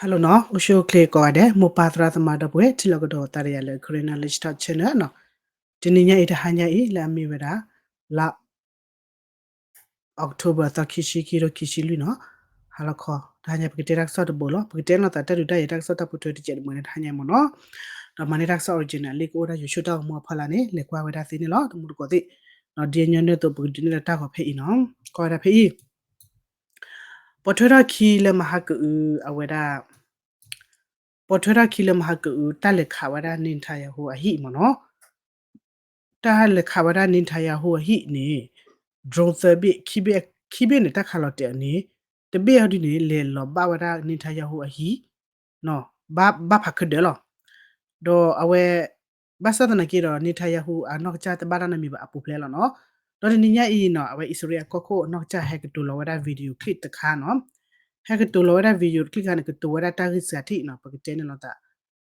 Hello နီၤ, အိၣ်ဆူၣ်အိၣ်ချ့ကိးဂၤဒဲး, မိၢ်ပၢ်သရၣ်သမါဒီပုၢ်ဝဲၢ် ထံၣ်လိာ်ကဒီးသးဒီးယၤလၢ Karen Knowledge Talk Channel နီၤ. တနံၤညါအံၤ တဟါညါအံၤ လၢအမ့ၢ်ဝဲဒၣ် လါ October သီခံဆံ ခံကထိခံဆံလွံၢ်နီၤ, ဟါလီၤခီ, တဟါညါပကတဲတၢ်ကစီၣ်တဘိလီၤ. ပကတဲလိာ်သးတၢ်ဒုးတၢ်ယၤတၢ်ကစီၣ်တၢ်ပိာ်ထွဲတစဲးတမှဲၤန့ၣ် တဟါညါမ့ၢ်နီၤ. ဒီးမၤန့ၢ်တၢ်ကစီၣ် original လံာ်ကအိၣ်ဒၣ်ယိၤဆူၣ်တၢ်ဂီၤမူအဖီလာ်န့ၣ် လဲၤကွၢ်ဝဲဒၣ်သ့န့ၣ်လီၤ. တမူတကိးသ့ၣ်, ဒီးဒ်အညီနုၢ်အသိး ပကဒုးနဲၣ်လီၤတၢ်ဂီၤဖဲအံၤနီၤ, ကွၢ်ဝဲဒၣ်ဖဲအံၤ ပိာ်ထွဲထီၣ်ခံလၢမဟါကအု အဝဲဒၣ် ပိာ်ထွဲထီၣ်ခံလၢမဟါကအု တၢ်လဲၤခးဝဲဒၣ် Netanyahu အဟံၣ်မ့ၢ်နီၤ. တၢ်လဲၤခးဝဲဒၣ် Netanyahu အဟံၣ်န့ၣ် drone သၢဘ့ၣ်, ခံဘ့ၣ်, ခံဘ့ၣ်န့ၣ် တၢ်ခးလီၤတဲာ်အီၤန့ၣ် တဘ့ၣ်အံၤဒ်န့ၣ် လဲၤလီၤဘၣ်ဝဲဒၣ် Netanyahu အဟံၣ် ဘၣ်ဖးခဒၢလီၤ. ဒီးအဝဲ ဘၣ်ဆၣ်သနာ်က့ဒီး Netanyahu အနီၢ်ကစၢ်တဘၣ်တၢ်နီတမံၤဘၣ် အပူၤဖျဲးလီၤနီၤ. ဒီးတနံၤညါအံၤနီၤ အဝဲအံၣ်စရ့လးအကီၢ်ခိၣ်အနီၢ်ကစၢ်ဟဲကတိၤလီၤဝဲဒၣ် video clip တခါနီၤ. ဟဲကတိၤလီၤဝဲဒၣ် video clip တခါန့ၣ် ကတိၤဝဲဒၣ်တၢ်ဂ့ၢ်စှၤထံၣ်နီၤ, ပကတဲန့ၣ်လီၤသး,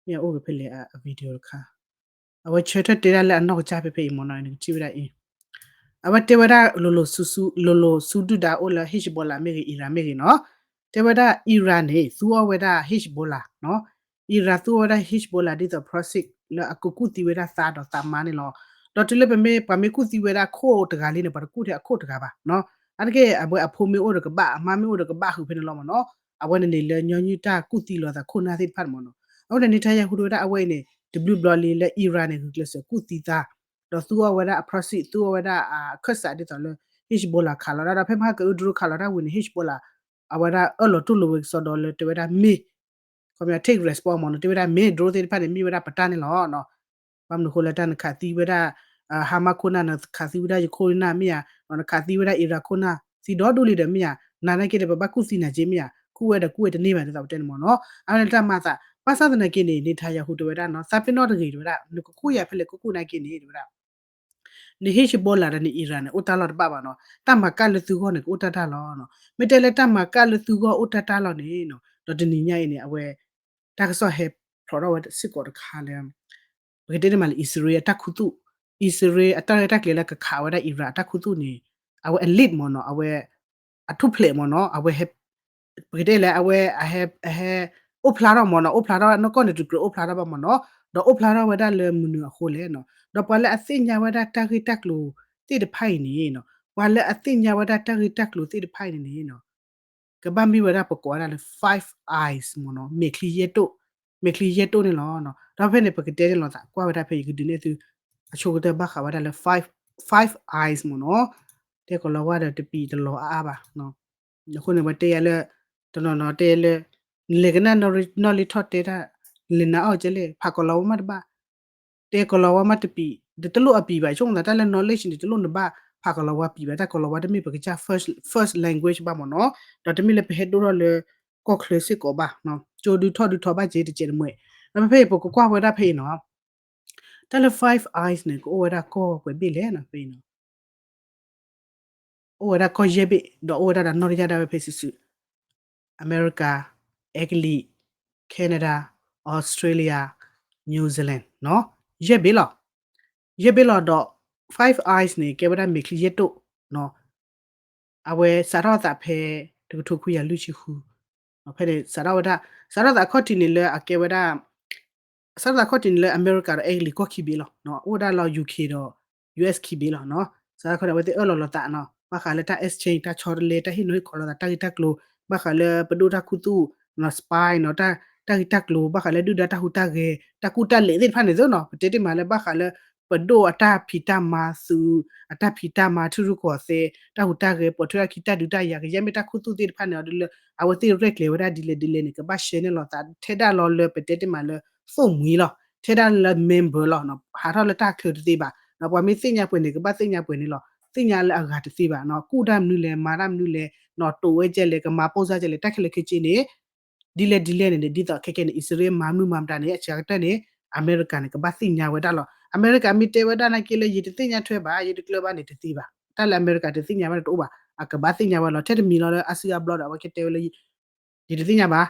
မ့ၢ်အအိၣ်ဂ့ၤဖဲလဲၣ်အ video တခါ အဝဲဆၢထၢၣ်တဲဒၣ်လၢအနီၢ်ကစၢ်ဖဲဖဲအံၤမ့ၢ်နီၤ, နကထံၣ်ဝဲဒၣ်အံၤ, အဝဲတဲဝဲဒၣ် လိၤလိၤဆူဒုၣ်ဒါအိၣ်လၢ Hezbollah မ့ၢ်ဂ့ၤ Iran မ့ၢ်ဂ့ၤနီၤ. တဲဝဲဒၣ် Iran န့ၣ် သူအီၣ်ဝဲဒၣ် Hezbollah နီၤ. Iran သူအီၣ်ဝဲဒၣ် Hezbollah ဒ်သိး proxy လၢအကကူၣ်သံဝဲဒၣ်သးဒီးသးမါန့ၣ်လီၤ. ဒီးတုၤလၢပမ့ၢ် ပှၤမ့ၢ်ကူၣ်သံဝဲဒၣ်ခိၣ်တဂၤလံန့ၣ် ပှၤတကူၣ်ထဲအခိၣ်တဂၤဘၣ်နီၤ. အါတက့ၢ် အဝဲအဖိမ့ၢ်အိၣ်ဒီးကဘၣ်, အမါမ့ၢ်အိၣ်ဒီးကဘၣ်ဃုာ်ဖဲန့ၣ်လီၤမ့ၢ်နီၤ. အဝဲန့ၣ်န့ၣ်လၢညီနုၢ်တၢ်ကူၣ်သံလီၤသးခိၣ်နၢ်သ့ၣ်တဖၣ်န့ၣ်မ့ၢ်နီၤ. အဃိန့ၣ် Netanyahu တဲဝဲဒၣ်အဝဲအံၤန့ၣ် တဘျုးဘျီလံလၢ Iran န့ၣ် ဂုာ်ကျဲးစၢးကူၣ်သံသး ဒီးသူအီၣ်ဝဲဒၣ်အ proxy, သူအီၣ်ဝဲဒၣ်အခၢၣ်စးဒ်သိးလၢ Hezbollah ခးလီၤဒၣ်ဒီး ဖဲမဟါကအု drone ခးလီၤတၢ်ဝံၤန့ၣ် Hezbollah အဝဲဒၣ်အၢၣ်လီၤတူၢ်လိာ်ဝဲကစီဒီလၢတဲဝဲဒၣ်မ့ၢ် ခီပညီ take response မ့ၢ်နီၤ, တဲဝဲဒၣ်မ့ၢ် drone သ့ၣ်တဖၣ်န့ၣ် မ့ၢ်ဝဲဒၣ်ပတၢ်န့ၣ်လီၤ. ဘၣ်မနုၤအဃိလၢတၢ်နခးသံဝဲဒၣ် Hamas ခိၣ်နၢ်, နခးသံဝဲဒၣ်ယခိၣ်နၢ်မ့ၢ်ဧါ, နခးသံဝဲဒၣ် Iran ခိၣ်နၢ် သံဒီဒူၣ်လံဒီးမ့ၢ်ဧါ, နာ်သက့ဒီး ပဘၣ်ကူၣ်သံနၤက့မ့ၢ်ဧါ, ကူၣ်ဝဲဒီးကူၣ်ဝဲတန့ၢ်ဘၣ် ဒ်သိးပတဲန့ၣ်မ့ၢ်နီၤ. အဝဲန့ၣ်တၢ်မၤသး ဘၣ်ဆၣ်သနာ်က့န့ၣ် Netanyahu တဲဝဲဒၣ်နီၤ, သးပ့ၤနီၣ်တဂ့ၤ တဲဝဲဒၣ် နကကူၣ်ယၤဖဲလဲၣ်ကူၣ်ကူၣ်နာ်က့န့ၣ် တဲဝဲဒၣ် န Hezbollah ဒီးန Iran န့ၣ် အိၣ်တၢ်လီၢ်တဘၣ်ဘၣ်နီၤ, တၢ်မၤကၣ်လၢသုဂီၢ်န့ၣ် ကအိၣ်တၢ်တၢ်လီၤနီၤ. မ့ၢ်တဲလၢတၢ်မၤကၣ်လၢသုဂီၢ်အိၣ်တၢ်တၢ်လီၤန့ၣ်နီၤ, ဒီးတနံၤညါအံၤန့ၣ် အဝဲ တၢ်ကစီၣ်ဟဲဖျိးထီၣ်ဝဲစ့ၢ်ကီးတခါလၢ ပကတဲန့ၣ်မးလၢ အံၣ်စရ့လးအတၢ်ခူသူၣ်, အံၣ်စရ့လးအတၢ်ရဲၣ်တၢ်ကျဲၤလၢကခးဝဲဒၣ် Iran အတၢ်ခူသူၣ်န့ၣ် အဝဲ elite မ့ၢ်နီၤ, အဝဲ အထူၣ်ဖျဲးမ့ၢ်နီၤ, အဝဲ ပကတဲလၢအဝဲ အဟဲ အဟဲ အိၣ်ဖျါထီၣ်မ့ၢ်နီၤ, အိၣ်ဖျါထီၣ်နီၢ်ကီၢ်န့ၣ် တကြၢးအိၣ်ဖျါထီၣ်ဘၣ်မ့ၢ်နီၤ, ဒီးအိၣ်ဖျါထီၣ်ဝဲဒၣ်လၢမနုၤအဃိလဲၣ်နီၤ, ဒီးပှၤလၢအသ့ၣ်ညါဝဲဒၣ်တၢ်ဂ့ၢ်တၢ်ကျိၤသ့ၣ်တဖၣ်အံၤန့ၣ်နီၤ, ပှၤလၢအသ့ၣ်ညါဝဲဒၣ်တၢ်ဂ့ၢ်တၢ်ကျိၤသ့ၣ်တဖၣ်အံၤန့ၣ်နီၤ ကဘၣ်မ့ၢ်ဝဲဒၣ်ပကိးဝဲဒၣ်လၢ Five Eyes မ့ၢ်နီၤ, မဲာ်ချံယဲၢ်တိၣ်, မဲာ်ချံယဲၢ်တိၣ်န့ၣ်လီၤ. ဒီးဖဲန့ၣ် ပကတဲန့ၣ်လီၤသး ကွၢ်ဝဲဒၣ်ဖဲအံၤ ကဒုးနဲၣ်သု အဆိကတၢၢ်ဘၣ်ဃးဝဲဒၣ်လၢ Five, Five Eyes မ့ၢ်နီၤ, တဲကီၤလၤဝါဒီးတပံၤတလီၤအါအါဘၣ်. အဃိန့ၣ် ဝဲတဲယၤလၢ တနီၤနီၤတဲလၢ နလဲၤကနၣ်နီၣ်လံထီၣ်တဲတၢ် လဲၤနာ်အီၤကဲလဲၣ် ဖးကီၤလၤဝါမးတဘၣ် တဲကီၤလၤဝါမးတပံၤ တလိၣ်အပံၤဘၣ် ဆိကမိၣ်သးတၢ်လၢ knowledge န့ၣ် တလိၣ်နဘၣ်ဖးကီၤလၤဝါပံၤဘၣ် တၢ်ကီၤလၤဝါတမ့ၢ်ပကစၢ် first, first language ဘၣ်မ့ၢ်နီၤ ဒီးတမ့ၢ်လၢပဟဲဒိၣ်ထီၣ်လၢကီၢ်ချၢစ့ၢ်ကီးဘၣ် ကၠိဒုးထီၣ်ဒုးထီဘၣ်က့ၤတကဲးတမှဲၤ ဒီးဖဲဖဲအံၤပကကွၢ်ဝဲဒၣ်ဖဲအံၤနီၤ တၢ်လၢ Five Eyes န့ၣ် ကအိၣ်ဝဲဒၣ်ကီၢ်ပှဲၤဘ့ၣ်လဲၣ်နီၤ ဖဲအံၤနီၤ အိၣ်ဝဲဒၣ်ကီၢ်ယဲၢ်ဘ့ၣ် ဒီးအိၣ်ဝဲဒၣ်ဒီးနီၣ်တယၢ်ဒၣ်ဝဲဖဲစုာ်စုာ် အမဲရကၤ အဲကလံး Canada Australia New Zealand နီၤ ယဲၢ်ဘ့ၣ်လီၤ ယဲၢ်ဘ့ၣ်လီၤဒီး Five Eyes န့ၣ် ကဲဝဲဒၣ်မဲာ်ချံယဲၢ်တိၣ်နီၤ အဝဲစးထီၣ်အသးဖဲ တကထိခွံကယၤလွံၢ်ဆံဃု ဖဲန့ၣ်စးထီၣ်ဝဲဒၣ် စးထီၣ်သးအခီၣ်ထံးန့ၣ်လၢအကဲဝဲဒၣ် စးထီၣ်သးအခီၣ်ထံးန့ၣ်လၢအမဲရကၤဒီးအဲကလံး ကီၢ်ခံဘ့ၣ်လီၤ. အိၣ်ဝဲဒၣ်လီၤ UK ဒီး US ခံဘ့ၣ်လီၤ. စးထီၣ်ခီန့ၣ် အဝဲသ့ၣ်အၢၣ်လီၤလိာ်သးနီၤ ဘၣ်ဃးလၢတၢ် exchange တၢ်ဆီတလဲ တၢ်ဟ့ၣ်နီၤဟ့ၣ်ခီလိာ်သး တၢ်ဂ့ၢ်တၢ်ကျိၤ ဘၣ်ဃးလၢပဒိၣ်တၢ်ခူသူၣ် spy နီၤ တၢ်ဂ့ၢ်တၢ်ကျိၤ ဘၣ်ဃးလၢဒုၣ်ဒါတၢ်ဟူးတၢ်ဂဲၤ တၢ်ကူၣ်တၢ်လဲၤသ့ၣ်တဖၣ်န့ၣ်သိးနီၤ ပတဲတ့ၢ်မးလၢဘၣ်ဃးလၢ ပဒိၣ်အတၢ်ဖံးတၢ်မၤသုး အတၢ်ဖံးတၢ်မၤထံရူၢ်ကီၢ်သဲး တၢ်ဟူးတၢ်ဂဲၤ ပိာ်ထွဲအခံတၢ်ဒုးတၢ်ယၤ ကယဲၢ်မ့ၢ်တၢ်ခူသူၣ်သ့ၣ်တဖၣ်န့ၣ် အဒုလၢ အဝဲသ့ၣ်ရဲၣ်ကျဲၤဝဲဒၣ်ဒ်လဲၣ်ဒ်လဲၣ်န့ၣ် ကဘၣ်ရှဲန့ၢ်လိာ်သး ထဲဒၣ်လီၤလၢပတဲတ့ၢ်မးလၢ သိၣ်မှံၤလီၤ ထဲဒၣ်လၢ member လီၤ ဟးထီၣ်လၢတၢ်ချၢတသ့ဘၣ် ပှၤမ့ၢ်သ့ၣ်ညါပှဲၤန့ၣ် ကဘၣ်သ့ၣ်ညါပှဲၤန့ၣ်လီၤ သ့ၣ်ညါလၢအဂၤတသ့ဘၣ် ကူၣ်တၢ်မနုၤလဲၣ် မၤတၢ်မနုၤလဲၣ် နီၢ်တိာ်ဝဲကဲလဲၣ် ကမၤပိၢ်စၢ်ကဲလဲၣ် တၢ်ခဲလၢာ်ခဲဆ့န့ၣ် ဒ်လဲၣ်ဒ်လဲၣ်န့ၣ် ဒ်သိးခဲကဲန့ၣ် အံၣ်စရ့လးမၤမနုၤမၤမတၤန့ၣ် အဆၢကတၢၢ်န့ၣ် အမဲရကၤန့ၣ် ကဘၣ်သ့ၣ်ညါဝဲဒၣ်လီၤ အမဲရကၤမ့ၢ်တဲဝဲဒၣ်နာ်က့လၢ ယတသ့ၣ်ညါထွဲဘၣ် ယတကျၢၤဘၣ်န့ၣ် တသ့ဘၣ် တၢ်လၢအမဲရကၤတသ့ၣ်ညါဝဲဒၣ်တအိၣ်ဘၣ် အကဘၣ်သ့ၣ်ညါဝဲလီၤ ထဲတမံၤလီၤလၢအစုအဘျီဒီး အဝဲကတဲဝဲလၢ ယတသ့ၣ်ညါဘၣ်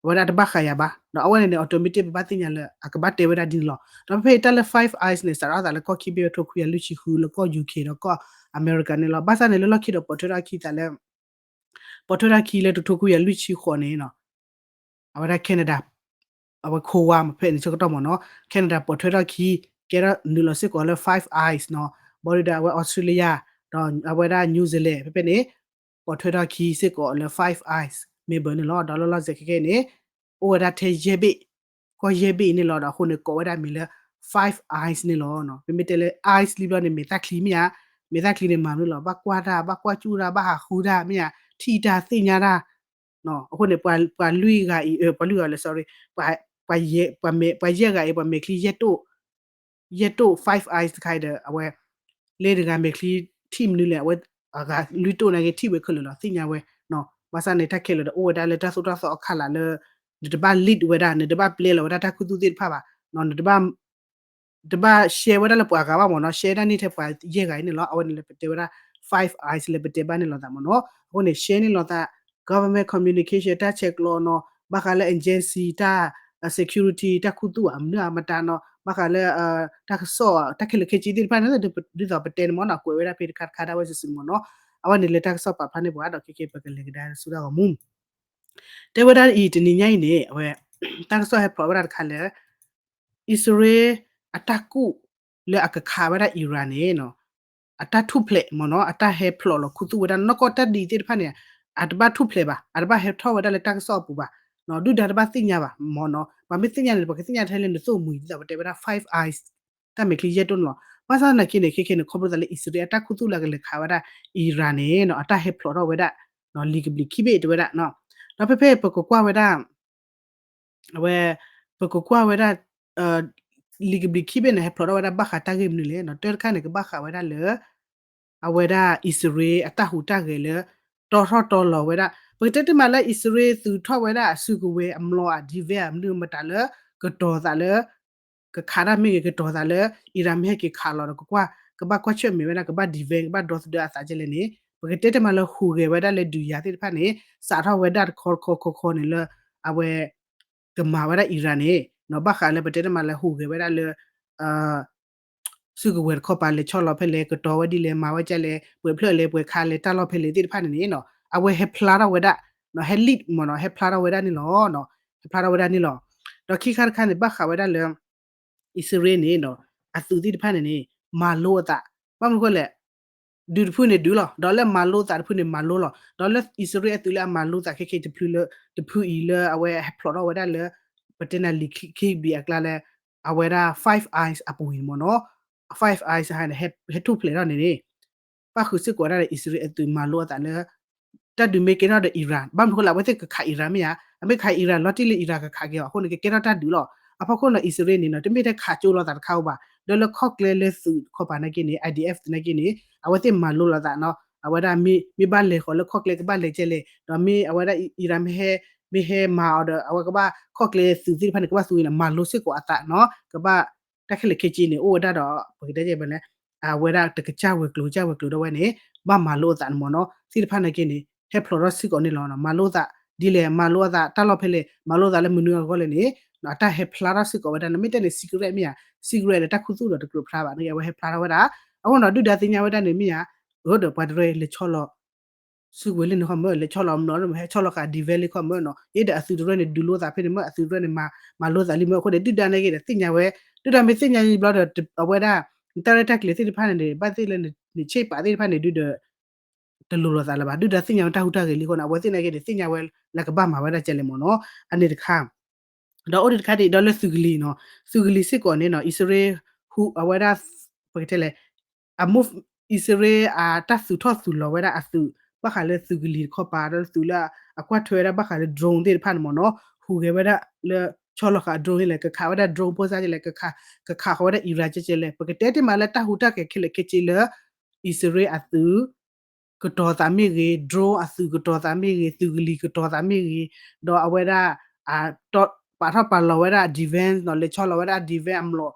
အဝဲဒၣ်တဘၣ်ဃးယၤဘၣ် ဒီးအဝဲန့ၣ်န့ၣ် automatic ပဘၣ်သ့ၣ်ညါလၢ အကဘၣ်တဲဝဲဒၣ်ဒ်န့ၣ်လီၤ ဒီးဖဲဖဲအံၤတၢ်လၢ Five Eyes န့ၣ် စးထီၣ်သးလၢကီၢ်ခံဘ့ၣ် တကထိခွံကယၤလွံၢ်ဆံဃု လၢကီၢ် UK ဒီးကီၢ်အမဲရကၤန့ၣ်လီၤ ဘၣ်ဆၣ်န့ၣ်လၢလီၢ်ခံဒီးပိာ်ထွဲထီၣ်ခံသးလၢ ပိာ်ထွဲထီၣ်ခံလၢတကထိခွံကယၤလွံၢ်ဆံဃိးန့ၣ်နီၤ အဝဲဒၣ် Canada အဝဲ Coa ဖဲန့ၣ်ဆၢကတီၢ်မ့ၢ်နီၤ Canada ပိာ်ထွဲထီၢ်ခံ ကဲထီၣ်နုာ်လီၤစ့ၢ်ကီးလၢ Five Eyes နီၤ ဘၣ်ဒီးအဝဲ Australia ဒီးအဝဲဒၣ် New Zealand ဖဲဖဲန့ၣ် ပိာ်ထွဲထီၣ်ခံစ့ၢ်ကီးလၢ Five Eyes member န့ၣ်လီၤ. ဒီးလီၤလီၤဆဲးခဲခဲန့ၣ် အိၣ်ဝဲဒၣ်ထဲယဲၢ်ဘ့ၣ် ကီၢ်ယဲၢ်ဘ့ၣ်အံၤန့ၣ်လီၤ. ဒီးအဃိန့ၣ် ကိးဝဲဒၣ်မံၤလၢ Five Eyes န့ၣ်လီၤ. ပမ့ၢ်တဲလၢ eyes လံဘျီန့ၣ် မဲာ်သၣ်ချံမ့ၢ်ဧါ, မဲာ်သၣ်ချံန့ၣ်မၤမနုၤလီၤ ဘၣ်ကွၢ်တၢ် ဘၣ်ကွၢ်စူၣ်တၢ် ဘၣ်ဟးဃုတၢ်မ့ၢ်ဧါ ထံၣ်တၢ်သ့ၣ်ညါတၢ် အဃိန့ၣ် ပှၤလွံၢ်ဂၤအံၤ ပှၤလွံၢ်ဂၤလၢ sorry ပှၤယဲၢ်ဂၤအံၤ ပှၤမဲာ်ချံယဲၢ်တိၣ် ယဲၢ်တိၣ် Five Eyes တခါအံၤဒီး အဝဲ လၢတဂၤမဲာ်ချံထံၣ်မနုၤလဲၣ် အဝဲအဂၤလွံၢ်တိၣ်နာ်က့ထံၣ်ဝဲခဲလၢာ်လီၤ သ့ၣ်ညါဝဲ ဘၣ်ဆၣ်န့ၣ် တၢ်ခဲလၢာ်ဒီးအိၣ်ဝဲဒၣ်လၢတၢ်သိၣ်တၢ်သီအခးလးလၢ နတဘၣ် lead ဝဲဒၣ် နတဘၣ်ပျဲလီၤဝဲဒၣ်တၢ်ခူသူၣ်သ့ၣ်တဖၣ်ဘၣ် နတဘၣ် တဘၣ် share ဝဲဒၣ်လၢပှၤဂၤဘၣ်မ့ၢ်နီၤ share ဒၣ်န့ၣ်ထဲပှၤယဲၢ်ဂၤအံၤန့ၣ်လီၤ. အဝဲန့ၣ်လၢပတဲဝဲဒၣ် Five Eyes လၢပတဲဘၣ်န့ၣ်လီၤသးမ့ၢ်နီၤ အဃိန့ၣ် share န့ၣ်လီၤသး government communication တၢ်ဆဲးကျိးနီၤ ဘၣ်ဃးလၢ agency တၢ် security တၢ်ခူသူၣ်အမနုၤအမတၤနီၤ ဘၣ်ဃးလၢ တၢ်ကစီၣ် တၢ်ခဲလၢာ်ခဲဆ့သ့ၣ်တဖၣ်န့ၣ် ဒ်သိးပတဲန့ၣ်မ့ၢ်နီၤ ကွဲးဝဲဒၣ်ဖဲတခါတခါဒၣ်ဝဲစုာ်စုာ်မ့ၢ်နီၤ အဝဲန့ၣ်လၢတၢ်ကစီၣ်ပာ်ဖျါန့ၢ်ပှၤဒီးခဲကဲပကလဲၤကဒါဆူတၢ်ဂီၤမူ တဲဝဲဒၣ်အံၤတနံၤညါအံၤန့ၣ် အဝဲ တၢ်ကစီၣ်ဟဲဖျိးဝဲဒၣ်တခါလၢ အံၣ်စရ့လး အတၢ်ကူၣ်လၢအကခးဝဲဒၣ် Iran န့ၣ် အတၢ်ထူၣ်ဖျဲးမ့ၢ်နီၤ အတၢ်ဟဲဖျိးလီၤခူသူၣ်ဝဲဒၣ်နီၢ်ကီၢ်တၢ်ဒ်အံၤသ့ၣ်တဖၣ်န့ၣ် အတဘၣ်ထူၣ်ဖျဲးဘၣ် အတဘၣ်ဟဲထီၣ်ဝဲဒၣ်လၢတၢ်ကစီၣ်အပူၤဘၣ် ဒုၣ်ဒါတဘၣ်သ့ၣ်ညါဘၣ်မ့ၢ်နီၤ ပှၤမ့ၢ်သ့ၣ်ညါန့ၣ် ပှၤကသ့ၣ်ညါထဲလၢနသိၣ်မှံၤ ဒ်သိးပတဲဝဲဒၣ် Five Eyes တၢ်မဲာ်ချံယဲၢ်တိၣ်န့ၣ်လီၤ. ဘၣ်ဆၣ်သနာ်က့န့ၣ် ခဲခဲန့ၣ် ခီဖျိသးလၢအံၣ်စရ့လးအတၢ်ခူသူၣ်လၢအကလဲၤခးဝဲဒၣ် Iran န့ၣ်နီၤ အတၢ်ဟဲဖျိးထီၣ်ဝဲဒၣ် လံာ်ကဘျံးခံဘ့ၣ်တဲဝဲဒၣ် ဒီးဖဲဖဲပကကွၢ်ဝဲဒၣ် အဝဲ ပကကွၢ်ဝဲဒၣ် လံာ်ကဘျံးခံဘ့ၣ်န့ၣ် ဟဲဖျိးထီၣ်ဝဲဒၣ်ဘၣ်ဃးတၢ်ဂ့ၢ်မနုၤလဲၣ်နီၤ တၢ်တခါန့ၣ် ကဘၣ်ဃးဝဲဒၣ်လၢ အဝဲဒၣ်အံၣ်စရ့လးအတၢ်ဟူးတၢ်ဂဲၤလၢ တီထီၣ်တီလီၤဝဲဒၣ် ပကတဲတမံၤလၢအံၣ်စရ့လးသုးထီၣ်ဝဲဒၣ်အစုကဝဲၤအမျိာ်အ defense အမနုၤမတၤလၢ ကတီၤသးလၢ ကခးတၢ်မ့ၢ်ဂ့ၤ ကတီၤသးလၢ Iran မ့ၢ်ဟဲက့ၤခးလီၤဒီး ကကွၢ် ကဘၣ်ကွၢ်ဆၢၣ်မဲာ်ဝဲဒၣ် ကဘၣ် defense ကဘၣ်ဒီသဒၢအသးကဲလဲၣ်န့ၣ် ပကတဲတမံၤလၢဟူးဂဲၤဝဲဒၣ်လၢဒုးယၤသ့ၣ်တဖၣ်န့ၣ် စးထီၣ်ဝဲဒၣ်တခီတခီခီခီန့ၣ်လၢ အဝဲ ကမၤဝဲဒၣ် Iran န့ၣ် ဘၣ်ဃးလၢပတဲတမံၤလၢဟူးဂဲၤဝဲဒၣ်လၢ စုကဝဲၤတခီပၤလဲၤဆီလီၤဖဲလဲၣ် ကတီၤဝဲဒ်လဲၣ် မၤဝဲကဲလဲၣ် ပှဲၤဖျၢၣ်လဲၣ် ပှဲၤခါလဲၣ် တၢ်လီၢ်ဖဲလဲၣ်သ့ၣ်တဖၣ်န့ၣ်န့ၣ် အဝဲဟဲဖျါထီၣ်ဝဲဒၣ် ဟဲ lead မ့ၢ်နီၤ ဟဲဖျါထီၣ်ဝဲဒၣ်န့ၣ်လီၤ ဟဲဖျါထီၣ်ဝဲဒၣ်န့ၣ်လီၤ. ဒီးခံခါတခါန့ၣ် ဘၣ်ဃးဝဲဒၣ်လၢ အံၣ်စရ့လးန့ၣ် အသုးသ့ၣ်တဖၣ်န့ၣ်န့ၣ် မၤလိအသး ဘၣ်မနုၤဃိလဲၣ် ဒုးတဖုန့ၣ်ဒုးလီၤ ဒီးလၢမၤလိသးတဖုန့ၣ်မၤလိလီၤ ဒီးလၢအံၣ်စရ့လးအသုးလၢအမၤလိသးခဲခဲတဖုလၢ တဖုအံၤလၢအဝဲဟဲဖျိးထီၣ်ဝဲဒၣ်လၢ ပတဲန့ၣ်လံာ်ခံဘံၣ်အကျါလၢ အဝဲဒၣ် Five Eyes အပူၤအံၤမ့ၢ်နီၤ Five Eyes ဟဲထူၣ်ဖျဲးထီၣ်န့ၣ်န့ၣ် ပၣ်ဃုာ်စ့ၢ်ကီးဝဲဒၣ်ဒီးအံၣ်စရ့လးအသုးမၤလိအသးလၢ တၢ်ဒုးမ့ၢ်ကဲထီၣ်ဒီး Iran ဘၣ်မနုၤဃိလဲၣ် အဝဲသ့ၣ်ကခး Iran မ့ၢ်ဧါ အမ့ၢ်ခး Iran လီၤတံၢ်လၢ Iran ကခးက့ၤအီၤ အဃိန့ၣ် ကကဲထီၣ်တၢ်ဒုးလီၤ. အဖီခိၣ်န့ၣ် အံၣ်စရ့လးန့ၣ်နီၤ တမ့ၢ်ထဲခးကၠိလီၤသးတခါဧိၤဘၣ် ဒီးလၢခီၣ်ကျဲလၢသုးတခီပၤနာ်က့န့ၣ် IDF သ့ၣ်နာ်က့န့ၣ် အဝဲသ့ၣ်မၤလိလီၤသးနီၤ အဝဲဒၣ်မ့ၢ်ဘၣ်လဲၤဃီၤလၢခီၣ်ကျဲကဘၣ်လဲၤကဲလဲၣ် ဒီးမ့ၢ်အဝဲဒၣ် Iran မ့ၢ်ဟဲ မ့ၢ်ဟဲမၤအီၤဒီး အဝဲကဘၣ်ခီၣ်ကျဲသုးသ့ၣ်တဖၣ်န့ၣ် ကဘၣ်သူန့ၣ် မၤလိစ့ၢ်ကီးအသးနီၤ ကဘၣ် တၢ်ခဲလၢာ်ခဲဆ့န့ၣ် အိၣ်ဝဲဒၣ်ဒီး ပကတဲကဲဘၣ်လဲၣ် အဝဲဒၣ်တကစၢ်ဝဲၤကျိၤ ကစၢ်ဝဲၤကျိၤဒီးဝဲန့ၣ် ဘၣ်မၤလိအသးန့ၣ်မ့ၢ်နီၤ သ့ၣ်တဖၣ်နာ်က့န့ၣ် ဟဲဖျိးထီၣ်စ့ၢ်ကီးန့ၣ်လီၤ. မၤလိအသး ဒ်လဲၣ် မၤလိအသး တၢ်လီၢ်ဖဲလဲၣ် မၤလိအသးလၢမနုၤအဂီၢ်လဲၣ်န့ၣ် အတၢ်ဟဲဖျါထီၣ်စ့ၢ်ကီးဝဲဒၣ်န့ၣ် မ့ၢ်တဲန့ၣ် secret မ့ၢ်ဧါ secret လၢတၢ်ခူသူၣ်ဒီးတကြၢးဖျါဘၣ်န့ၣ် အဝဲဟဲဖျါထီၣ်ဝဲဒၣ် အဃိဒီးဒုၣ်ဒါသ့ၣ်ညါဝဲဒၣ်န့ၣ်မ့ၢ်ဧါ အၢဒီးပှၤတရၢလဲၤဆီလီၤ စုကဝဲၤလၢန့ၣ်ခီမၢ် လဲၤဆီလီၤမနီၤ ဟဲဆီလီၤဃာ် defense လၢခီမၢ်နီၤ ယဲဒီးအသုးတရၢန့ၣ် ဒုးလိသးဖဲန့ၣ်မၢ် အသုးတရၢန့ၣ် မၤလိသးလံမၢ် အဃိန့ၣ် ဒုၣ်ဒါနာ်က့ဒီးသ့ၣ်ညါဝဲ ဒုၣ်ဒါမ့ၢ်သ့ၣ်ညါလံဘျီဒီး အဝဲဒၣ် တၢ်ရဲၣ်တၢ်ကျဲၤသ့ၣ်တဖၣ်န့ၣ်န့ၣ် ဘၣ်သ့ၣ်လၢနဆ့ပာ်သ့ၣ်တဖၣ်န့ၣ် ဒုးဒီး တလိၤလိာ်သးလၢၤဘၣ် ဒုၣ်ဒါသ့ၣ်ညါဝဲတၢ်ဟူးတၢ်ဂဲၤလံအဃိန့ၣ် အဝဲသ့ၣ်နာ်က့ဒီးသ့ၣ်ညါဝဲလၢကဘၣ်မၤဝဲဒၣ်ကဲလဲၣ်မ့ၢ်နီၤ အန့ၣ်တခါ ဒီးအိၣ်ဒံးတခါဒံး ဒီးလၢသုးကလံၤနီၤ သုးကလံၤစ့ၢ်ကီးန့ၣ်နီၤ အံၣ်စရ့လး ဟူး အဝဲဒၣ် ပကတဲလဲၣ် အ move အံၣ်စရ့လးအတၢ်သုးထီၣ်သုးလီၤဝဲဒၣ်အသုး ဘၣ်ဃးလၢသုးကလံၤတခီပၤ ဒီးသုးလၢအကွၢ်ထွဲဝဲဒၣ်ဘၣ်ဃးလၢ drone သ့ၣ်တဖၣ်န့ၣ်မ့ၢ်နီၤ ဟူးဂဲၤဝဲဒၣ်လၢ ဆီလီၤဃာ် drone သ့ၣ်လဲၣ် ကခးဝဲဒၣ် drone ဖိစၢ်ကဲလဲၣ် ကခးဃီၤဝဲဒၣ် Iran ကဲကဲလဲၣ် ပကတဲတ့ၢ်မးလၢတၢ်ဟူးတၢ်ဂဲၤခဲလၢာ်ခဲဆ့လၢ အံၣ်စရ့လးအသုး ကတီၤသးမ့ၢ်ဂ့ၤ drone အသုးကတီၤသးမ့ၢ်ဂ့ၤ သုးကလံၤကတီၤသးမ့ၢ်ဂ့ၤ ဒီးအဝဲဒၣ် ပာ်ထီၣ်ပာ်လီၤဝဲဒၣ် defense နီၤ လဲၤဆီလီၤဝဲဒၣ် defense အမျိာ်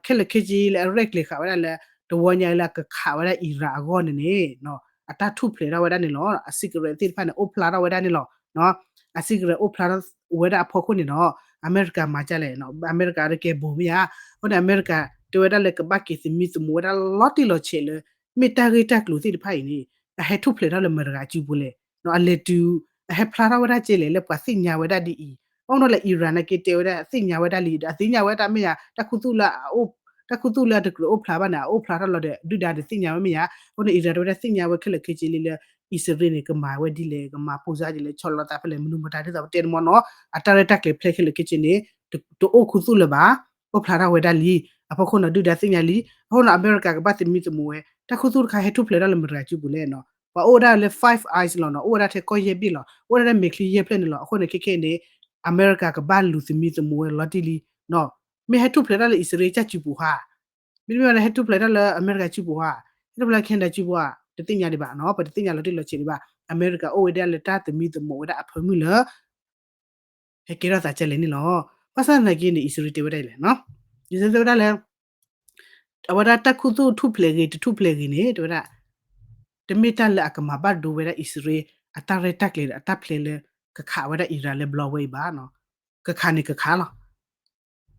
ခဲလၢာ်ခဲဆ့လၢအရဲၣ်ကျဲၤဃာ်ဝဲဒၣ်လၢ တဝီညါအံၤလၢအကခးဝဲဒၣ် Iran အဂီၢ်န့ၣ်န့ၣ် အတၢ်ထူၣ်ဖျဲးထီၣ်ဝဲဒၣ်န့ၣ်လီၤ. အ secret သ့ၣ်တဖၣ်န့ၣ် အိၣ်ဖျါထီၣ်ဝဲဒၣ်န့ၣ်လီၤ. အ secret အိၣ်ဖျါထီၣ်ဝဲဒၣ်အဖီခိၣ်န့ၣ်ဒီး အမဲရကၤမၤဒ်လဲၣ် အမဲရကၤဒီးကဲဘိးမ့ၢ်ဧါ အဃိန့ၣ် အမဲရကၤတဲဝဲဒၣ်လၢကဘၣ်က့ၤသမံသမိးဝဲဒၣ်လီၤတံၢ်လီၤဆဲးလၢ မ့ၢ်တၢ်ဂ့ၢ်တၢ်ကျိၤသ့ၣ်တဖၣ်အံၤန့ၣ် အဟဲထူၣ်ဖျဲးထီၣ်လၢမတၤတဂၤအစုပူၤလဲၣ် အလဲၤတုၤ အဟဲဖျါထီၣ်ဝဲဒၣ်ကဲလဲၣ်လၢပှၤသ့ၣ်ညါဝဲဒၣ်ဒ်အံၤ ဘၣ်မနုၤလဲၣ် Iran နာ်က့တဲဝဲဒၣ်သ့ၣ်ညါဝဲဒၣ်လံ ဒီးအသ့ၣ်ညါဝဲတၢ်မ့ၢ်ယါ တၢ်ခူသူၣ်လၢအအိၣ် တၢ်ခူသူၣ်လၢအတကြၢးအိၣ်ဖျါဘၣ်န့ၣ် အအိၣ်ဖျါထီၣ်လီၤဒီး ဒုၣ်ဒါဒီးသ့ၣ်ညါဝဲမ့ၢ်ယါ. အဃိန့ၣ် Iran တဲဝဲဒၣ်သ့ၣ်ညါဝဲခဲလၢာ်ခဲဆ့လံလၢ အံၣ်စရ့လးန့ၣ် ကမၤဝဲဒ်လဲၣ် ကမၤပိၢ်စါဒ်လဲၣ် ဆီၣ်လီၤသးဖဲလဲၣ် မနုၤမတၤဒ်သိးပတဲန့ၣ်မ့ၢ်နီၤ အတၢ်ရဲၣ်တၢ်ကျဲၤဖျဲခဲလၢာ်ခဲဆ့န့ၣ် တအိၣ်ခူသူၣ်လၢၤဘၣ် အိၣ်ဖျါထီၣ်ဝဲဒၣ်လံ အဖီခိၣ်နီၤ ဒုၣ်ဒါသ့ၣ်ညါလံ အဃိနီၤ အမဲရကၤကဘၣ်သမံသမိးဝဲ တၢ်ခူသူၣ်တခါဟဲထူၣ်ဖျဲးထီၣ်လၢမတၤဂၤစုပူၤလဲၣ်နီၤ ပှၤအိၣ်ဝဲဒၣ်လၢ Five Eyes လီၤနီၤ အိၣ်ဝဲဒၣ်ထဲကီၢ်ယဲၢ်ဘ့ၣ်လီၤ အိၣ်ဝဲဒၣ်ထဲမဲာ်ချံယဲၢ်ဖျၢၣ်န့ၣ်လီၤ. အဃိန့ၣ် ခဲခဲအံၤန့ၣ် အမဲရကၤကဘၣ်လူၤသမံသမိးဝဲလီၤတံၢ်လံနီၤ မ့ၢ်ဟဲထူၣ်ဖျဲးထီၣ်လၢအံၣ်စရ့လးကၢ်စုပူၤဧါ မ့တမ့ၢ်ဝဲန့ၣ် ဟဲထူၣ်ဖျဲးထီၣ်လၢအမဲရကၤစုပူၤဧါ ဟဲထူၣ်ဖျဲးလၢ Canada စုပူၤဧါ တသ့ၣ်ညါဒံးဘၣ်နီၤ ပတသ့ၣ်ညါလီၤတံၢ်လီၤဆဲးဒံးဘၣ် အမဲရကၤအိၣ်ဝဲဒၣ်လၢတၢ်သမံသမိးဝဲဒၣ်အဖၢမုၢ်လၢ ဟဲကဲထီၣ်သးကဲလဲၣ်န့ၣ်လီၤ. ဘၣ်ဆၣ်သနာ်က့န့ၣ် အံၣ်စရ့လးတဲဝဲဒၣ်လဲၣ်နီၤ အံၣ်စရ့လးတဲဝဲဒၣ်လၢ အဝဲဒၣ်တၢ်ခူသူၣ်ထူၣ်ဖျဲးဂ့ၤ တထူၣ်ဖျဲးဂ့ၤန့ၣ် တဲဝဲဒၣ် တမ့ၢ်တၢ်လၢအကမၤဘၣ်ဒိဝဲဒၣ်အံၣ်စရ့လး အတၢ်ရဲၣ်တၢ်ကျဲၤဒီးအတၢ်ဖျဲလၢ ကခးဝဲဒၣ် Iran လၢဘျီဝဲအံၤဘၣ်နီၤ ကခးန့ၣ်ကခးလီၤ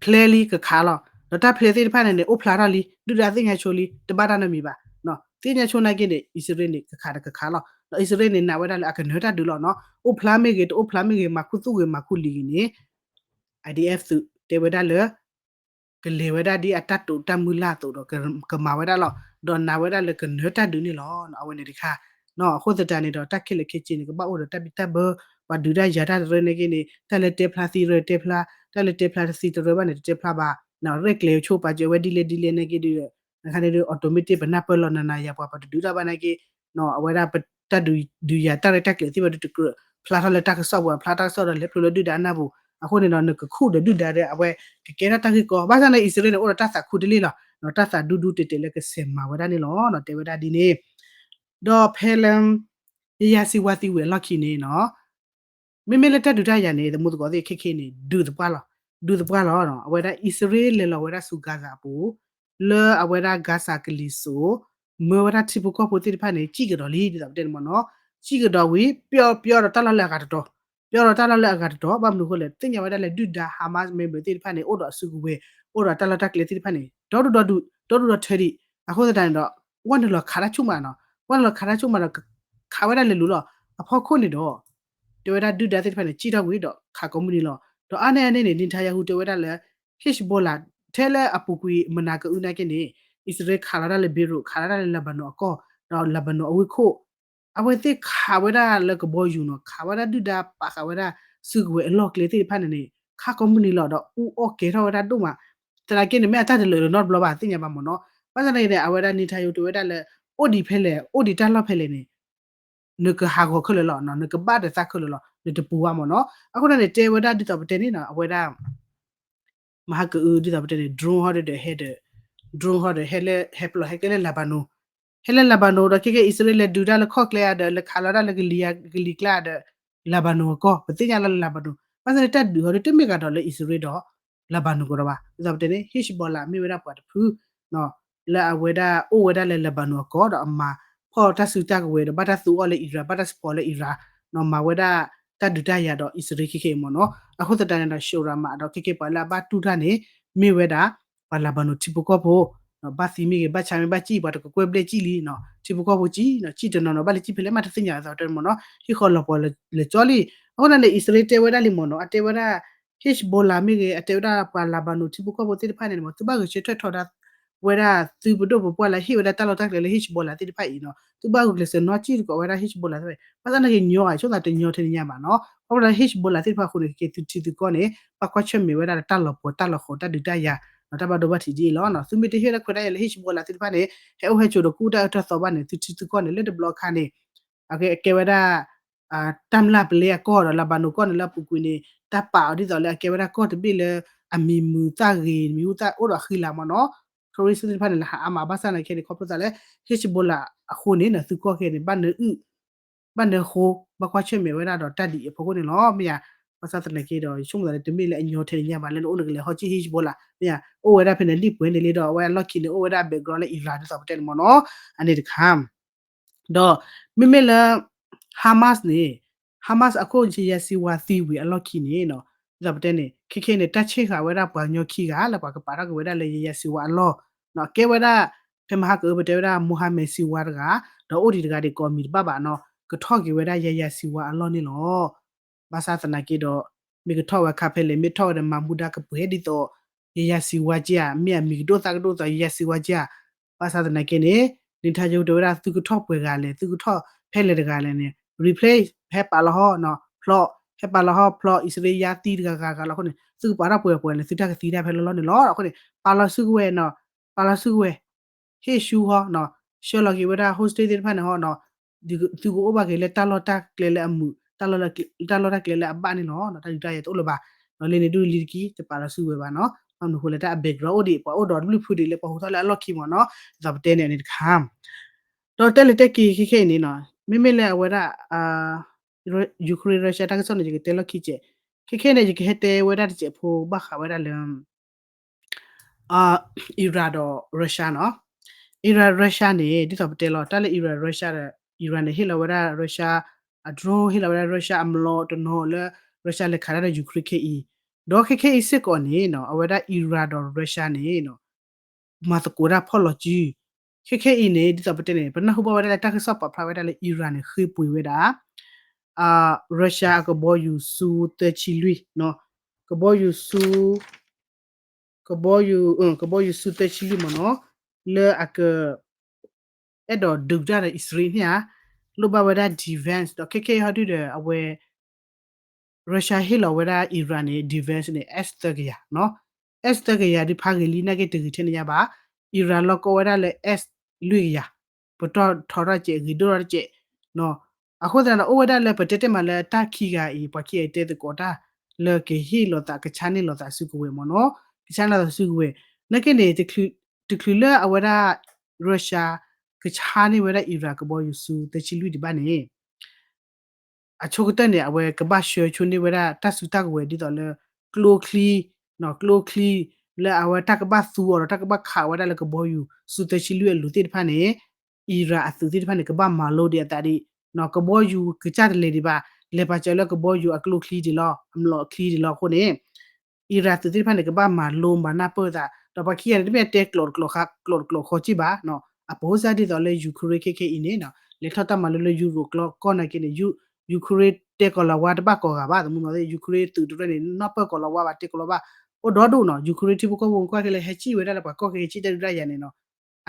ဖျဲလံကခးလီၤ ဒီးတၢ်ဖျဲသ့ၣ်တဖၣ်န့ၣ်န့ၣ် အိၣ်ဖျါထီၣ်လံ ဒုၣ်ဒါသ့ၣ်ညါဆိလံ တဘၣ်တၢ်နီတမံၤဘၣ် သ့ၣ်ညါဆိနာ်က့န့ၣ် အံၣ်စရ့လးန့ၣ် ကခးဒီးကခးလီၤ ဒီးအံၣ်စရ့လးန့ၣ် နာ်ဝဲဒၣ်လၢအကနၢၤတၢ်ဒုးလီၤနီၤ အိၣ်ဖျါမ့ၢ်ဂ့ၤ တအိၣ်ဖျါမ့ၢ်ဂ့ၤ မၤခူသူၣ်ဂ့ၤ မၤခူလံၤဂ့ၤန့ၣ် IDF သုးတဲဝဲဒၣ်လၢ ကလဲၤဝဲဒၣ်ဒ်အတၢ်တိာ်တၢ်မုၢ်လၢ်အသိးဒီး ကမၤဝဲဒၣ်လီၤ ဒီးနာ်ဝဲဒၣ်လၢကနၢၤတၢ်ဒုးန့ၣ်လီၤ အဝဲန့ၣ်တခါ အဃိသတးန့ၣ်ဒီး တၢ်ခဲလၢာ်ခဲဆ့န့ၣ် ကဘၣ်အိၣ်ဒီးတၢ်ဘံၣ်တၢ်ဘၢ ပှၤဒုးတၢ်ယၤတၢ်တရၢနာ်က့န့ၣ် တၢ်လၢတဲဖျါသံတရၢတဲဖျါ တၢ်လၢတဲဖျါတသံတရၢဘၣ်န့ၣ် တတဲဖျါဘၣ် ရဲၣ်ကျဲၤဆိပာ်စၢၤဝဲဒ်လဲၣ်ဒ်လဲၣ်နာ်က့ဒီး အခါန့ၣ်ဒီး automatic ပနၢ်ပၢၢ်လီၤနၤနၤယၤပှၤ ပှၤတဒုးတၢ်ဘၣ်နာ်က့ အဝဲဒၣ်တၢ်ဒုးယၤတၢ်ရဲၣ်တၢ်ကျဲၤသ့ၣ်တဖၣ်ဒီးတကြၢးဖျါထီၣ်လၢတၢ်ကစီၣ်ပူၤ ဖျါတၢ်ကစီၣ်ဒီးလဲၤဖျိလၢဒုၣ်ဒါအနၢ်ပူၤ အဃိန့ၣ်ဒီး နကခူၣ်ဒီးဒုၣ်ဒါဒီး အဝဲကကဲထီၣ်တၢ်ဂ့ၢ်ကီ ဘၣ်ဆၣ်န့ၣ် အံၣ်စရ့လးန့ၣ်အိၣ်ဒီးတၢ်သးခူတလ့ၢ်လီၤ တၢ်သးဒူဒူတဲာ်တဲာ်လၢကဆဲးမၤဝဲဒၣ်န့ၣ်လီၤ တဲဝဲဒၣ်ဒ်န့ၣ် ဒီးဖဲလၢ ယယၤစံးဝါသံဝံၤအလီၢ်ခံန့ၣ်နီၤ မ့မ့ၢ်လၢတၢ်ဒုးတၢ်ယၤန့ၣ် သမူသကိးသ့ၣ်ခဲခဲအံၤန့ၣ် ဒုးသပှၢ်လီၤ ဒုးသပှၢ်လီၤ အဝဲဒၣ်အံၣ်စရ့လးလဲၤလီၤဝဲဒၣ်ဆူ Gaza အပူၤ လၢအဝဲဒၣ် Gaza ကလံၤစိး မၢဝဲဒၣ်ထံဖိကီၢ်ဖိသ့ၣ်တဖၣ်န့ၣ် စံၣ်ကဒီးလံ ဒ်သိးပတဲန့ၣ်မ့ၢ်နီၤ စံၣ်ကဒီးဝံၤ ပျီပျီဒီးတၢ်လီၢ်လၢအဂၤတတီၤ ပျီဒီးတၢ်လီၢ်လၢအဂၤတတီၤ ဘၣ်မနုၤအဃိလဲၣ် သ့ၣ်ညါဝဲဒၣ်လၢဒုၣ်ဒါ Hamas member သ့ၣ်တဖၣ်န့ၣ် အိၣ်ဒီးအစုကဝဲၤ အိၣ်ဒီးတၢ်လီၢ်တၢ်ကျဲသ့ၣ်တဖၣ်န့ၣ် ဒီဒူၣ်ဒီဒူၣ် ဒီဒူၣ်ဒီထၢဒံး အဃိသတးန့ၣ်ဒီး ဝဲနုာ်လီၤခးတၢ်ဆူၣ်မးနီၤ ဝဲနုာ်လီၤခးတၢ်ဆူၣ်မးဒီး ခးဝဲဒၣ်လဲၤလိၤလီၤ အဖီခိၣ်န့ၣ်ဒီး တဲဝဲဒၣ်ဒုၣ်ဒါသ့ၣ်တဖၣ်န့ၣ် စံၣ်ထီၣ်ကွံာ်ဒီးခးကိးမုၢ်နံၤလီၤ ဒီးအါန့ၢ်အန့ၣ်န့ၣ် Netanyahu တဲဝဲဒၣ်လၢ Hezbollah ထဲလၢအပူၤကွံာ်မနၤကအုနာ်က့န့ၣ် အံၣ်စရ့လးခးလီၤဒၣ်လၢ Beirut ခးလီၤဒၣ်လၢ Lebanon အကီၢ် ဒီး Lebanon အဝ့ၢ်ခိၣ် အဝဲသ့ၣ်ခးဝဲဒၣ်လၢကဘီယူၤနီၤ ခးဝဲဒၣ်ဒုၣ်ဒါပာ်ဃာ်ဝဲဒၣ် စုကဝဲၤအလီၢ်ကျဲသ့ၣ်တဖၣ်န့ၣ်န့ၣ် ခးကိးမုၢ်နံၤလီၤ ဒီးအူအီၣ်ကဲၤထီၣ်ဝဲဒၣ်ဒိၣ်မး သနာ်က့န့ၣ် မ့ၢ်အတၢ်တလၢာ်လၢနီတဘျီဘၣ် သ့ၣ်ညါဘၣ်မ့ၢ်နီၤ ဘၣ်ဆၣ်သနာ်က့န့ၣ် အဝဲဒၣ် Netanyahu တဲဝဲဒၣ်လၢ အိၣ်ဒံးဖဲလဲၣ် အိၣ်ဒံးတၢ်လီၢ်ဖဲလဲၣ်န့ၣ် နကဟးဂီၤခဲလၢာ်လီၤ နကဘၣ်ဒီးသးခဲလၢာ်လီၤ နတပူၤဘၣ်မ့ၢ်နီၤ အဃိန့ၣ်န့ၣ် တဲဝဲဒၣ်ဒ်သိးပတဲန့ၣ်နီၤ အဝဲဒၣ် မဟါကအု ဒ်သိးပတဲန့ၣ် drone ဟီဒီးဟဲဒီး drone ဟီဒီးဟဲလၢ ဟဲပျီဟဲကျဲလၢ Lebanon ဟဲလၢ Lebanon ဒီးခဲကဲ အံၣ်စရ့လးလဲၤဒုးတၢ်လၢခီၣ်ကျဲဧါဒီး လဲၤခးလီၤတၢ်လၢကလံၤကျါဒီး Lebanon အကီၢ် ပသ့ၣ်ညါလၢ Lebanon ဘၣ်ဆၣ်န့ၣ် တၢ်ဒုးဟီဒီးတမ့ၢ်ဂၤဒီးလၢအံၣ်စရ့လးဒီး Lebanon ကဒီးဘၣ် ဒ်သိးပတဲန့ၣ် Hezbollah မ့ၢ်ဝဲဒၣ်ပှၤတဖု လၢအဝဲဒၣ်အိၣ်ဝဲဒၣ်လၢ Lebanon အကီၢ်ဒီးအမၤဖီၣ်တၢ်စုတၢ်ကဝဲၤဒီးဘၣ်တၢ်သူအီၤလၢ Iran ဘၣ်တၢ် support လၢ Iran နီၤ မၤဝဲဒၣ်တၢ်ဒုးတၢ်ယၤဒီးအံၣ်စရ့လးခဲခဲအံၤမ့ၢ်နီၤ အဃိသတးန့ၣ်ဒီး Shorama ဒီးခဲကဲပှၤလၢအဘၣ်တူၢ်တၢ်န့ၣ် မ့ၢ်ဝဲဒၣ် ပှၤ Lebanon ထံဖိကီၢ်ဖိ ဘၣ်သံမ့ၢ်ဂ့ၤ ဘၣ်ဆါမ့ၢ်ဘၣ်စံၣ် ပှၤတကကွဲၢ်ဘျဲၣ်စံၣ်လံနီၤ ထံဖိကီၢ်ဖိစံၣ်နီၤ စံၣ်တနီၤနီၤ ဘၣ်လဲၤစံၣ်ဖဲလဲၣ်မးတသ့ၣ်ညါအသးတဲမ့ၢ်နီၤ ဟံၣ်ဃီလီၤပှီၤလၢာ်ကၠီလံ အဃိန့ၣ်န့ၣ် အံၣ်စရ့လးတဲဝဲဒၣ်လံမ့ၢ်နီၤ အတဲဝဲဒၣ် Hezbollah မ့ၢ်ဂ့ၤ အတဲဝဲဒၣ်ပှၤ Lebanon ထံဖိကီၢ်ဖိသ့ၣ်တဖၣ်န့ၣ်မ့ၢ် သုဘၣ်ဂဲၤဆၢထၢၣ်ထီဒါ ဝဲဒၣ်သုပဒိၣ်ပပှၢ်လၢဟ့ၣ်ဝဲဒၣ်တၢ်လီၢ်တၢ်ကျဲလၢ Hezbollah သ့ၣ်တဖၣ်အံၤနီၤ သုဘၣ်ဂုာ်ကျဲးစၢးနီၢ်စံၣ်တကိးဝဲဒၣ် Hezbollah သ့ၣ်တဖၣ် ဘၣ်ဆၣ်သနာ်က့ညီဂၤ ဆိသးတညီထဲန့ၣ်ညါဘၣ်နီၤ ခီဖျိလၢ Hezbollah သ့ၣ်တဖၣ်အဃိန့ၣ် ကက့ၤသုထံသုကီၢ်န့ၣ် ဘၣ်ကွၢ်ဆၢၣ်မဲာ်ဝဲဒၣ်လၢတၢ်လီၤပှီၤတၢ်လီၤဃိးတၢ်ဒုးတၢ်ယၤ တၢ်ဘၣ်ဒိဘၣ်ထံးဒ်အံၤလီၤ သုမ့ၢ်တဟ့ၣ်ဝဲဒၣ်ခွဲးတၢ်ယာ်လၢ Hezbollah သ့ၣ်တဖၣ်န့ၣ် ဟဲအိၣ်ဟဲဆိးဒီးကူၣ်တၢ်အၢတၢ်သီဘၣ်န့ၣ် သုထံသုကီၢ်န့ၣ် လၢတဘျီအခါန့ၣ် အကဲဝဲဒၣ် တၢ်မျၢ်ပလဲအကီၢ်ဒီး Lebanon ကီၢ်န့ၣ်လၢအပူၤကွံာ်န့ၣ် တၢ်ပာ်အီၤဒ်သိးလၢအကဲဝဲဒၣ်ကီၢ်တဘ့ၣ်လၢ အမံၤမုာ်သၣ်ဂ့ၤ မံၤဟူသၣ်အိၣ်ဒီးအဃံလၤမ့ၢ်နီၤ terrorist သ့ၣ်တဖၣ်န့ၣ် လၢဟးအါမး ဘၣ်ဆၣ်သနာ်က့န့ၣ် ခီဖျိသးလၢ Hezbollah အဃိန့ၣ် သုကီၢ်ခဲန့ၣ် ဘၣ်နၢအုၣ် ဘၣ်နၢဃိ ဘၣ်ကွၢ်ဆၢၣ်မဲာ်ဝဲဒၣ်ဒီးတၢ်ဒ်အံၤအဖီခိၣ်န့ၣ်လီၤ မ့ၢ်ဧါ ဘၣ်ဆၣ်သနာ်က့ဒီး ယဆိကမိၣ်သးလၢတမ့ၢ်လၢအညီထဲန့ၣ်ညါဘၣ် လၢနအိၣ်နကလဲၤဟီၣ်စံၣ် Hezbollah မ့ၢ်ဧါ အိၣ်ဝဲဒၣ်ဖဲန့ၣ်လံပှဲၤန့ၣ်လံဒီး အဝဲအလီၢ်ခံန့ၣ် အိၣ်ဝဲဒၣ် background လၢ Iran ဒ်သိးပတဲန့ၣ်မ့ၢ်နီၤ အန့ၣ်တခါ ဒီး မ့မ့ၢ်လၢ Hamas န့ၣ် Hamas အခိၣ် ယယၤစံးဝါသံဝံၤအလီၢ်ခံန့ၣ်နီၤ ဒ်သိးပတဲန့ၣ် ခဲခဲန့ၣ် တၢ်ဆ့ၣ်ဃာ်ဝဲဒၣ်ပှၤကညီခံဂၤ လၢပှၤကပာ်ထီၣ်က့ၤဝဲဒၣ်လၢ ယယၤစံးဝါအလီၢ် ကဲဝဲဒၣ် ဖဲမဟါကအၢပတဲဝဲဒၣ် Mohammed စံးဝါတဂၤ ဒီးအိၣ်ဒံးတဂၤဒ်ကိးမံၤတဘၣ်ဘၣ်နီၤ ကထီၣ်က့ၤဝဲဒၣ် ယယၤစံးဝါအလီၢ်န့ၣ်လီၤ ဘၣ်ဆၣ်သနာ်က့ဒီး မ့ၢ်ကထီၣ်ဝဲခါဖဲလဲၣ် မ့ၢ်ထီၣ်ဝဲဒီးမၤမူဒါကပှဲၤဒ်သိး ယယၤစံးဝါက့ဧါ မ့ၢ်အမံၤကဒိၣ်သၣ်ကဒိၣ်သိး ယယၤစံးဝါက့ဧါ. ဘၣ်ဆၣ်သနာ်က့န့ၣ် နထါယိတဝဲဒၣ်သုကထီၣ်ပှဲၤဂၤလဲၣ် သုကထီၣ်ဖဲလဲၣ်တဂၤလဲၣ်န့ၣ် replace ဟဲပာ်လီၤဟီၣ်နီၤ ဖျီ ဟဲပာ်လီၤဟီၣ်ဖျီ အံၣ်စရ့လးယၤသံတဂၤဂၤဂၤလီၤအဃိန့ၣ် သုကပာ်ထီၣ်ပှဲၤပှဲၤလဲၣ် သုတၢ်ကသံတၢ်ဖဲလီၤလီၤန့ၣ်လီၤ. အဃိန့ၣ် ပာ်လီၤစုကဝဲၤနီၤ ပာ်လီၤစုကဝဲၤ ဟ့ၣ်ဆူဟီနီၤ ဆှၢလီၤက့ၤဝဲဒၣ် hostage သ့ၣ်တဖၣ်န့ၣ်ဟီနီၤ သုကအိၣ်ဘၣ်က့ၤလၢတၢ်လီၢ်တၢ်ကျဲလၢအမုာ် တၢ်လီၢ်တၢ်ကျဲလၢအဘၣ်န့ၣ်လီၤ. တၢ်ဒုးတၢ်ယၤတအိၣ်လၢၤဘၣ် လၢန့ၣ်ဒူၣ်လံတက့ၢ် တပာ်လီၤစုကဝဲၤဘၣ်နီၤ ဘၣ်မနုၤဃိလဲၣ် တၢ်အ background အိၣ်ဒံး ပှၤအိၣ်ဒီးတဘျုးဖုဒံးလၢပှၤဟူထီၣ်လၢအလီၢ်ခံမ့ၢ်နီၤ ဒ်သိးပတဲန့ၣ်န့ၣ်တခါ ဒီးတဲလဲၤတဲက့ၤခဲခဲအံၤန့ၣ်နီၤ မ့မ့ၢ်လၢအဝဲဒၣ် Ukraine Russia တၢ်ကစီၣ်န့ၣ် ယကတဲလီၢ်ခံစဲး ခဲခဲန့ၣ် ယကဟဲတဲဝဲဒၣ်တစဲးဖိဘၣ်ဃးဝဲဒၣ်လၢ Iran ဒီး Russia နီၤ Iran Russia န့ၣ် ဒ်သိးပတဲလီၤ တၢ်လၢ Iran Russia ဒီး Iran န့ၣ် ဟ့ၣ်လီၤဝဲဒၣ် Russia အ drone ဟ့ၣ်လီၤဝဲဒၣ် Russia အမျိာ်တနီၤလၢ Russia လဲၤခးတၢ်ဒီး Ukraine ခဲအံၤ ဒီးခဲခဲအံၤစ့ၢ်ကီးန့ၣ်နီၤ အဝဲဒၣ် Iran ဒီး Russia န့ၣ်နီၤ မၤသကိးတၢ်ဖီၣ်လီၤစု ခဲခဲအံၤန့ၣ် ဒ်သိးပတဲန့ၣ် ပနၢ်ဟူဘၣ်ဝဲဒၣ်လၢတၢ်ကစီၣ်ပာ်ဖျါဝဲဒၣ်လၢ Iran န့ၣ် ဃ့ပှ့ၤဝဲဒၣ် Russia အကဘီယူၤဆူသၢဆံလွံၢ် ကဘီယူၤဆူ ကဘီယူၤ ကဘီယူၤဆူသၢဆံလွံၢ်မ့ၢ်နီၤ လၢအက အဲၣ်ဒိးဒုးတၢ်ဒီးအံၣ်စရ့လးန့ၣ်ဧါ လိၣ်ဘၣ်ဝဲဒၣ် defense ဒီးခဲခဲအံၤဟီဒုဒီးအဝဲ Russia ဟ့ၣ်လီၤဝဲဒၣ် Iran န့ၣ် defense န့ၣ် S သၢကယၤနီၤ S သၢကယၤဒုးဖးဂ့ၤလံနာ်က့တဂ့ၤထဲန့ၣ်ညါဘၣ် Iran လီၢ်ကီဝဲဒၣ်လၢ S လွံၢ်ကယၤ ပတီၢ်ထီထီၣ်စဲးဂ့ၤဒိၣ်ထီၣ်တစဲး အဃိသတးဒီး အိၣ်ဝဲဒၣ်လၢပတဲတ့ၢ်မးလၢတၢ်ခံဂၤအံၤ ပှၤခံဂၤအံၤတဲသကိးတၢ် လၢကဟ့ၣ်လီၤသးကဆါန့ၢ်လီၤသးစုကဝဲၤမ့ၢ်နီၤ ကဆါန့ၢ်လီၤသးစုကဝဲၤ နာ်က့န့ၣ် တချုးလၢအဝဲဒၣ် Russia ကဆါန့ၢ်ဝဲဒၣ် Iran ကဘီယူၤဆူသၢဆံလွံၢ်ဒံးဘၣ်န့ၣ် အဆိကတၢၢ်န့ၣ် အဝဲကဘၣ်ဆှၢဆိန့ၢ်ဝဲဒၣ်တၢ်စုတၢ်ကဝဲၤဒ်သိးလၢ ကျိချံ ကျိချံ လၢအဝဲတၢ်ကဘၣ်သူအီၤဒီးတၢ်ကဘၣ်ခးဝဲဒၣ်လၢကဘီယူၤဆူသၢဆံလွံၢ်အလိၤသ့ၣ်တဖၣ်န့ၣ် Iran အသုးသ့ၣ်တဖၣ်န့ၣ် ကဘၣ်မၤလိဒံးအသးဒံး ကဘီယူၤကစၢ်တလဲၤဒံးဘၣ် လဲၤပာ်စၢၤလၢကဘီယူၤအကျိချံဒံးလီၤ အမျိာ်အချံဒံးလီၤအဃိန့ၣ် Iran သုးသ့ၣ်တဖၣ်န့ၣ် ကဘၣ်မၤလိမၤနၢ်ပၢၢ်သး ဒီးပှၤခံဂၤန့ၣ် တမ့ၢ်အတဲကျိာ်တကျိာ်ခါ ကျိာ်တကျိာ်ခီက့ၢ်ဘၣ် အပိစၢ်ဒ်သိးလၢ Ukraine ခဲခဲအံၤန့ၣ် လဲၤထီၣ်တၢ်မၤလိလၢ Europe ကျီကီၢ်နာ်က့န့ၣ် Ukraine တဲကီၤလၤဝါတဘၣ်ကိးဂၤဘၣ် သမူမီၤသ့ၣ် Ukraine သုးတရၢန့ၣ် နၢ်ပၢၢ်ကီၤလၤဝါဘၣ် တဲကီၤလၤဝါဘၣ် အိၣ်ဒီဒူၣ်နီၤ Ukraine ထံဖိကီၢ်ဖိကွၢ်က့ၤလၢဟဲစံၣ်ဝဲဒၣ်လၢပှၤကီၢ်က့ၤဟဲစံၣ်တၢ်ဒုးတၢ်ယၤန့ၣ်နီၤ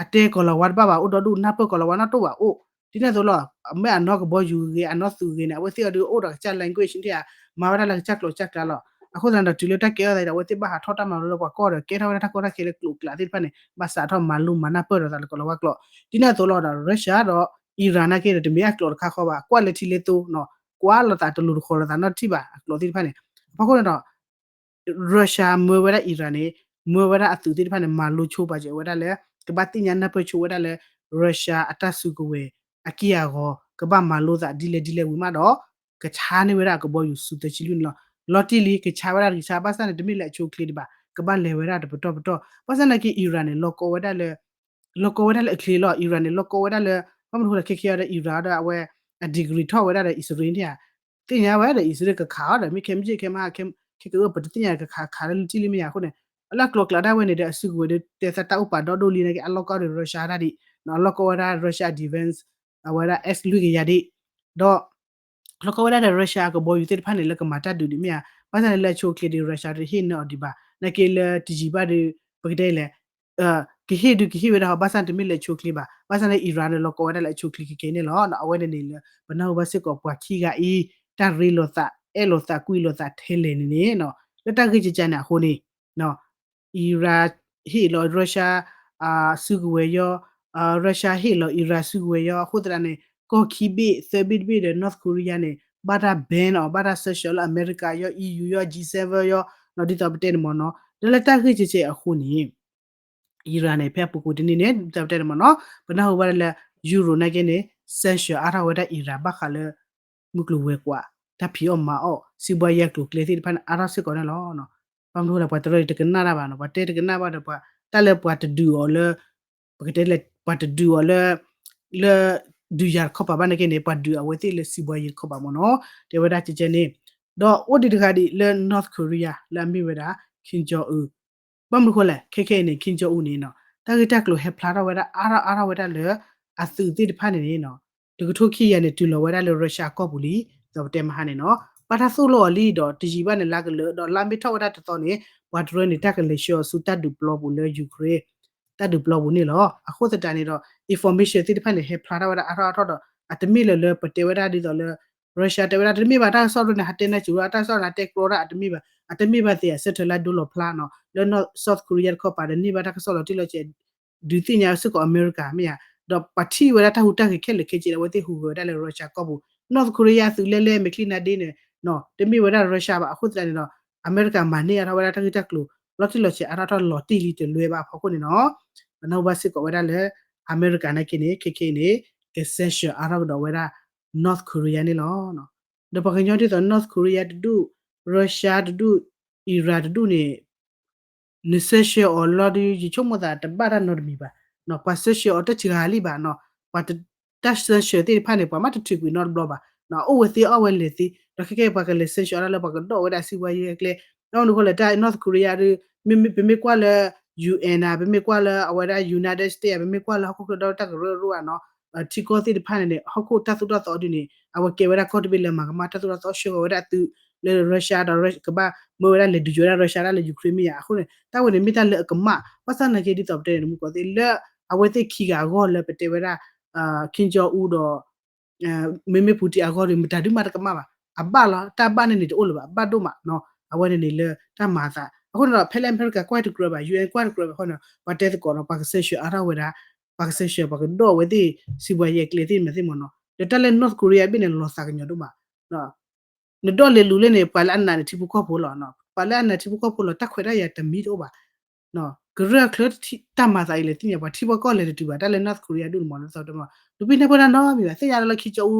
အတဲကီၤလၤဝါတဘၣ်ဘၣ် အိၣ်ဒီဒူၣ် နၢ်ပၢၢ်ကီၤလၤဝါနီၣ်တိၢ်ဘၣ်အိၣ် ဒ်န့ၣ်အသိးလီၤ မ့ၢ်အနီၢ်ကဘီယူၤဂ့ၤ အနီၢ်သုးဂ့ၤန့ၣ် အဝဲသ့ၣ်အီၤဒုးအိၣ်ဒီးကစၢ် language န့ၣ်ဧါ မၤဝဲဒၣ်လၢကစၢ်ကျိာ်ကစၢ်ကျါလီၤ အဃိသတးဒီးတုၤလၢတၢ်ကဲထီၣ်သးဒီး အဝဲသ့ၣ်ဘၣ်ဟးထီၣ်တၢ်မၤလိလၢပှၤကီၢ်ဒီး ကဲထီၣ်ဝဲဒၣ်တၢ်ကီတၢ်ခဲလၢကျိာ်ကျးသ့ၣ်တဖၣ်န့ၣ် ဘၣ်စးထီၣ်မၤလိမၤနၢ်ပၢၢ်ဒီးသးလၢကီၤလၤဝါကျိာ် ဒ်န့ၣ်အသိးလီၤဒီး Russia ဒီး Iran နာ်က့ဒီး တမ့ၢ်အကျိာ်တခါဃီဘၣ် ကွၢ်လၢထံလၢသိနီၤ ကွၢ်လိာ်သးတလိၤတဃီၤလိာ်သးနီတထံၣ်ဘၣ် အကျိာ်သ့ၣ်တဖၣ်န့ၣ် အဖီခိၣ်န့ၣ်ဒီး Russia မၢဝဲဒၣ် Iran န့ၣ် မၢဝဲဒၣ်အသုးသ့ၣ်တဖၣ်န့ၣ် မၤလိဆိပာ်စၢၤဝဲဒၣ်လၢ ကဘၣ်သ့ၣ်ညါနၢ်ပၢၢ်ဆိဝဲဒၣ်လၢ Russia အတၢ်စုကဝဲၤ အက့ၢ်အဂီၤ ကဘၣ်မၤလိသးဒ်လဲၣ်ဒ်လဲၣ်ဝံၤမးဒီး ကဆါန့ၢ်ဝဲဒၣ်အကဘီယူၤဆူသၢဆံလွံၢ်န့ၣ်လီၤ. လီၤတံၢ်လံ ကဆါဝဲဒၣ်တကဆါ ဘၣ်ဆၣ်န့ၣ် တမ့ၢ်လၢအဆိအချ့ဒံးဘၣ် ကဘၣ်လဲၤဝဲဒၣ်တပတီၢ်ပတီၢ် ဘၣ်ဆၣ်နာ်က့ Iran န့ၣ် လီၤကီဝဲဒၣ်လၢ လီၤကီဝဲဒၣ်လၢအချ့လီၤ Iran န့ၣ် လီၤကီဝဲဒၣ်လၢ ဘၣ်မနုၤဃိလဲၣ် ခဲခဲအံၤဒီး Iran ဒီးအဝဲ အ degree ထီၣ်ဝဲဒၣ်ဒီး အံၣ်စရ့လးန့ၣ်ဧါ သ့ၣ်ညါဝဲဒီး အံၣ်စရ့လးကခးအီၤဒီး မ့ၢ်ခဲမုၢ်ဆ့ၣ်ခဲမုၢ်ဟါ ခဲကအိၣ် ပတသ့ၣ်ညါကခးခးလၢလၢထံၣ်လံမ့ၢ်ဧါအဃိန့ၣ် အလၢအကျိၤကျးဒၣ်ဝဲန့ၣ်ဒီး အစုကဝဲၤဒီး တဲသးတၢ်အိၣ်ပာ်ဒီဒိၣ်လံနာ်က့ အလီၢ်ကီၢ်ဒီး Russia တၢ်ဒံး အလီၢ်ကီဝဲဒၣ် Russia defense အဝဲဒၣ် S လွံၢ်ကယၤဒံး ဒီး လီၤကီဝဲဒၣ်ဒီး Russia အကဘီယူၤသ့ၣ်တဖၣ်န့ၣ် လၢကမၤတၢ်ဒုးဒံးမ့ၢ်ဧါ ဘၣ်ဆၣ်န့ၣ်လၢအဆိအချ့ဒီး Russia တဟ့ၣ်နၢၤအီၤဒံးဘၣ် နာ်က့လၢတယံာ်ဘၣ်ဒီး ပကတဲလဲၣ် ကဟ့ၣ်ဒုးကဟ့ၣ်ဝဲဒၣ်ဟီ ဘၣ်ဆၣ်တမ့ၢ်လၢအဆိအချ့ဘၣ် ဘၣ်ဆၣ်န့ၣ် Iran န့ၣ် လီၤကီဝဲဒၣ်လၢအဆိအချ့ခဲကဲန့ၣ်လီၤ. အဝဲန့ၣ်န့ၣ်လၢ ပနၢ်ဟူဘၣ်စ့ၢ်ကီးပှၤခံဂၤအံၤ တၢ်ရ့လိာ်သး အဲၣ်လိာ်သးကွံလိာ်သးထဲလဲၣ်န့ၣ်န့ၣ် လၢတၢ်ဂ့ၢ်ကကန့ၣ်အဃိန့ၣ် Iran ဟ့ၣ်လီၤ Russia စုကဝဲၤယီၤ Russia ဟ့ၣ်လီၤ Iran စုကဝဲၤယီၤ အဃိသတးန့ၣ် ကီၢ်ခံဘ့ၣ်သၢဘ့ၣ်တဘ့ၣ်ဒီး North Korea န့ၣ် ဘၣ်တၢ် ban အီၤ ဘၣ်တၢ် sanction လၢအမဲရကၤယီၤ EU ယီၤ G seven ယီၤ ဒ်သိးပတဲန့ၣ်မ့ၢ်နီၤ လၢလၢတၢ်ဂ့ၢ်ကကဲအဃိန့ၣ် Iran န့ၣ် ဖဲအပူၤကွံာ်တနံၤန့ၣ် ဒ်သိးပတဲန့ၣ်မ့ၢ်နီၤ ပနၢ်ဟူဘၣ်လၢ Europe နာ်က့န့ၣ် sanction အါထီၣ်ဝဲဒၣ် Iran ဘၣ်ဃးလၢ မုၢ်ကျိၤဝဲၤကွာ် တၢ်ဖံးအီၣ်မၤအီၣ် စံးဘှါယဲၢ်ကျိၤကျဲသ့ၣ်တဖၣ်န့ၣ် အါထီၣ်စ့ၢ်ကီးန့ၣ်လီၤ. ဘၣ်မနုၤလဲၣ် ပှၤတရၢၣ်တကနၣ်တၢ်ဘၣ်နီၤ ပှၤတဲတကနၣ်ဘၣ်ဒီး ပှၤတၢ်လၢပှၤတဒုးအီၤလၢ ပကတဲလၢ ပှၤတဒုးအီၤလၢ လၢ ဒုးယၤတခီပၤဘၣ်နာ်က့န့ၣ် ပှၤဒုးအဝဲသ့ၣ်လၢစံးဘှါယဲၢ်တခီပၤမ့ၢ်နီၤ တဲဝဲဒၣ်ကကဲန့ၣ် ဒီးအိၣ်ဒံးတဂၤဒံးလၢ North Korea လၢအမ့ၢ်ဝဲဒၣ် Kim Jong Un ဘၣ်မနုၤဃိလဲၣ် ခဲခဲအံၤန့ၣ် Kim Jong Un န့ၣ်နီၤ တၢ်ဂ့ၢ်တၢ်ကျိၤဟဲဖျါထီၣ်ဝဲဒၣ်အါထီၣ်အါထီၣ်ဝဲဒၣ်လၢ အသုးသ့ၣ်တဖၣ်န့ၣ်န့ၣ်နီၤ တကထိခံကယၤန့ၣ် တုၤလီၤဝဲဒၣ်လၢ Russia ကီၢ်ပူၤလံ ဒ်သိးပတဲမဟါန့ၣ်နီၤ ဘၣ်တၢ်သိၣ်လိအီၤလံဒီး တယံာ်ဘၣ်န့ၣ် လါကလၢာ်ဒီး လါမ့ၢ်ထီၣ်ဝဲဒၣ်တသီန့ၣ် ပှၤတရၢန့ၣ် တၢ်ကလဲၤဆှၢအီၤဆူတၢ်ဒုးပျီပူၤလၢ Ukraine တၢ်ဒုးပျီပူၤန့ၣ်လီၤ. အဃိသတးန့ၣ်ဒီး information သ့ၣ်တဖၣ်န့ၣ် ဟဲဖျါထီၣ်ဝဲဒၣ်အါထီၣ်အါထီၣ်ဒီး အတမ့ၢ်လၢၤလၢပတဲဝဲဒၣ်ဒ်သိးလၢ Russia တဲဝဲဒၣ်တမ့ၢ်ဘၣ် တၢ်ကစီၣ်ဒ်န့ၣ် ဟးတဲနၢ်စူၤ တၢ်ကစီၣ်န့ၣ် တဲကျီတၢ်အတမ့ၢ်ဘၣ် အတမ့ၢ်ဘၣ်သ့ၣ် အဆၢထၢၣ်လၢဒိလီၤဖျါနီၤ လၢ South Korea တခီပၤဒီး န့ၢ်ဘၣ်တၢ်ကစီၣ်လီၤတံၢ်လီၤဆဲး ဒုးသ့ၣ်ညါစ့ၢ်ကီးအမဲရကၤမ့ၢ်ဧါ, ဒီးပှၤထံၣ်ဝဲဒၣ်တၢ်ဟူးတၢ်ဂဲၤခဲလၢာ်ခဲဆ့ဒီး အဝဲသ့ၣ်ဟူးဂဲၤဝဲဒၣ်လၢ Russia ကီၢ်ပူၤ North Korea သုးလဲၢ်လဲၢ်မဲာ်ချံနါဒ့န့ၣ် တမ့ၢ်ဝဲဒၣ် Russia ဘၣ် အဃိသတးန့ၣ်ဒီး အမဲရကၤမၤန့ၢ်အါထီၣ်ဝဲဒၣ်တၢ်ဂ့ၢ်တၢ်ကျိၤ လီၤတံၢ်လီၤဆဲးအါထီၣ်ထီၣ်လီၤတံၢ်လံတလွဲဘၣ်အဖီခိၣ်န့ၣ်နီၤ ပနၢ်ဟူဘၣ်စ့ၢ်ကီးဝဲဒၣ်လၢ အမဲရကၤနာ်က့န့ၣ် ခဲခဲအံၤန့ၣ် က sanction အါထီၣ်ကဒီးဝဲဒၣ် North Korea န့ၣ်လီၤ. ဒီးပှၤကညီဒ်သိး North Korea တဒူၣ် Russia တဒူၣ် Iran တဒူၣ်န့ၣ် န sanction အီၤလီၤဒီး ယဆိကမိၣ်သးတဘၣ်တၢ်နီတမံၤဘၣ်, ပှၤ sanction အီၤတစှၤလံဘၣ်နီၤ, ပှၤတ တၢ် sanction သ့ၣ်တဖၣ်န့ၣ် ပှၤမ့ၢ်တထုးကွံာ်နီတဘျီဘၣ်, အိၣ်ဝဲသ့အီၣ်ဝဲလဲၤသ့, ဒီးခဲကဲပှၤကလဲၤ sanction အီၤတၢ်လၢပှၤကဒီးဝဲဒၣ်စံးဝဲယဲၢ်ကျဲ, ဒီးမနုၤဃိလဲၣ် တၢ် North Korea ဒီး ပမ့ၢ်ကွၢ်လၢ ယူၣ်အၣ်န့ၣ် ပမ့ၢ်ကွၢ်လၢအဝဲဒၣ် United States ပမ့ၢ်ကွၢ်လၢဟီၣ်ခိၣ်ချၢဒီး တၢ်ကရၢကရိအနီၤ ထံကီၢ်သ့ၣ်တဖၣ်န့ၣ်န့ၣ် ဟီၣ်ခိၣ်တၢ်သိၣ်တၢ်သီဒ်န့ၣ် အဝဲကဲဝဲဒၣ်ကီၢ်တဘ့ၣ်လၢမၤကမၣ်တၢ်သိၣ်တၢ်သီ ဆှၢဃီၤဝဲဒၣ်သုးလၢ Russia ဒီး ကဘၣ်မၢဝဲဒၣ်လဲၤဒုးယိၤဝဲဒၣ် Russia ဒၣ်လၢ Ukraine မ့ၢ်ယါ, အဃိန့ၣ် တၢ်ဝဲန့ၣ်မ့ၢ်တၢ်လၢအကမၣ်, ဘၣ်ဆၣ်နာ်က့ဒ်သိးပတဲန့ၣ် မုၢ်ကီၢ်သ့ၣ်လၢ အဝဲသ့ၣ်ခံဂၤအဂီၢ်လၢပတဲဝဲဒၣ် Kim Jong Un ဒီး မ့မ့ၢ် Putin အဂီၢ်ဒီး မတၤဒုးမးတကမၣ်ဘၣ်, အဘၣ်လီၤ, တၢ်ဘၣ်န့ၣ်န့ၣ်တအိၣ်လၢၤဘၣ်, အဘၣ်ဒိၣ်မးနီၤ, အဝဲန့ၣ်န့ၣ်လၢတၢ်မၤအသး, အဃိန့ၣ်ဒီး ဖဲလၢအမဲရကၤကွၢ်တကြၢးဘၣ် ယူၣ်အၣ်ကွၢ်တကြၢးဘၣ်အဃိန့ၣ် ပှၤတဲသကိးဒီး ပှၤက sanction အါထီၣ်ဝဲဒၣ်, ပှၤက sanction ပှၤကဒီးဝဲသ့ၣ် စံးဘှါယဲၢ်ကျဲသ့ၣ်မးသ့ၣ်မးနီၤ, ဒီးတၢ်လၢ North Korea ဘ့ၣ်န့ၣ် လီၤသးကညီၤဒိၣ်မး နဒီၣ်လဲၤလူၤလဲၣ်န့ၣ် ပှၤလၢအနာ်န့ၣ်ထံဖိကီၢ်ဖိလီၤ, ပှၤလၢအနာ်ထံဖိကီၢ်ဖိလီၤ တၢ်ခွဲးတၢ်ယာ်တမံၤတအိၣ်ဘၣ်, ကရၢအချၢတၢ်မၤသးအံၤလဲၤသ့ၣ်ညါ ပှၤထံပှၤကီၢ်လဲၤတတုၤဘၣ်, တၢ်လၢ North Korea ဒူၣ်န့ၣ်မး နသီတမး, ဒုးပ့ၤန့ၢ်ပှဲၤတၢ်နီတမံၤဘၣ်, သ့ၣ်ညါလၢလၢခံကၠီအူ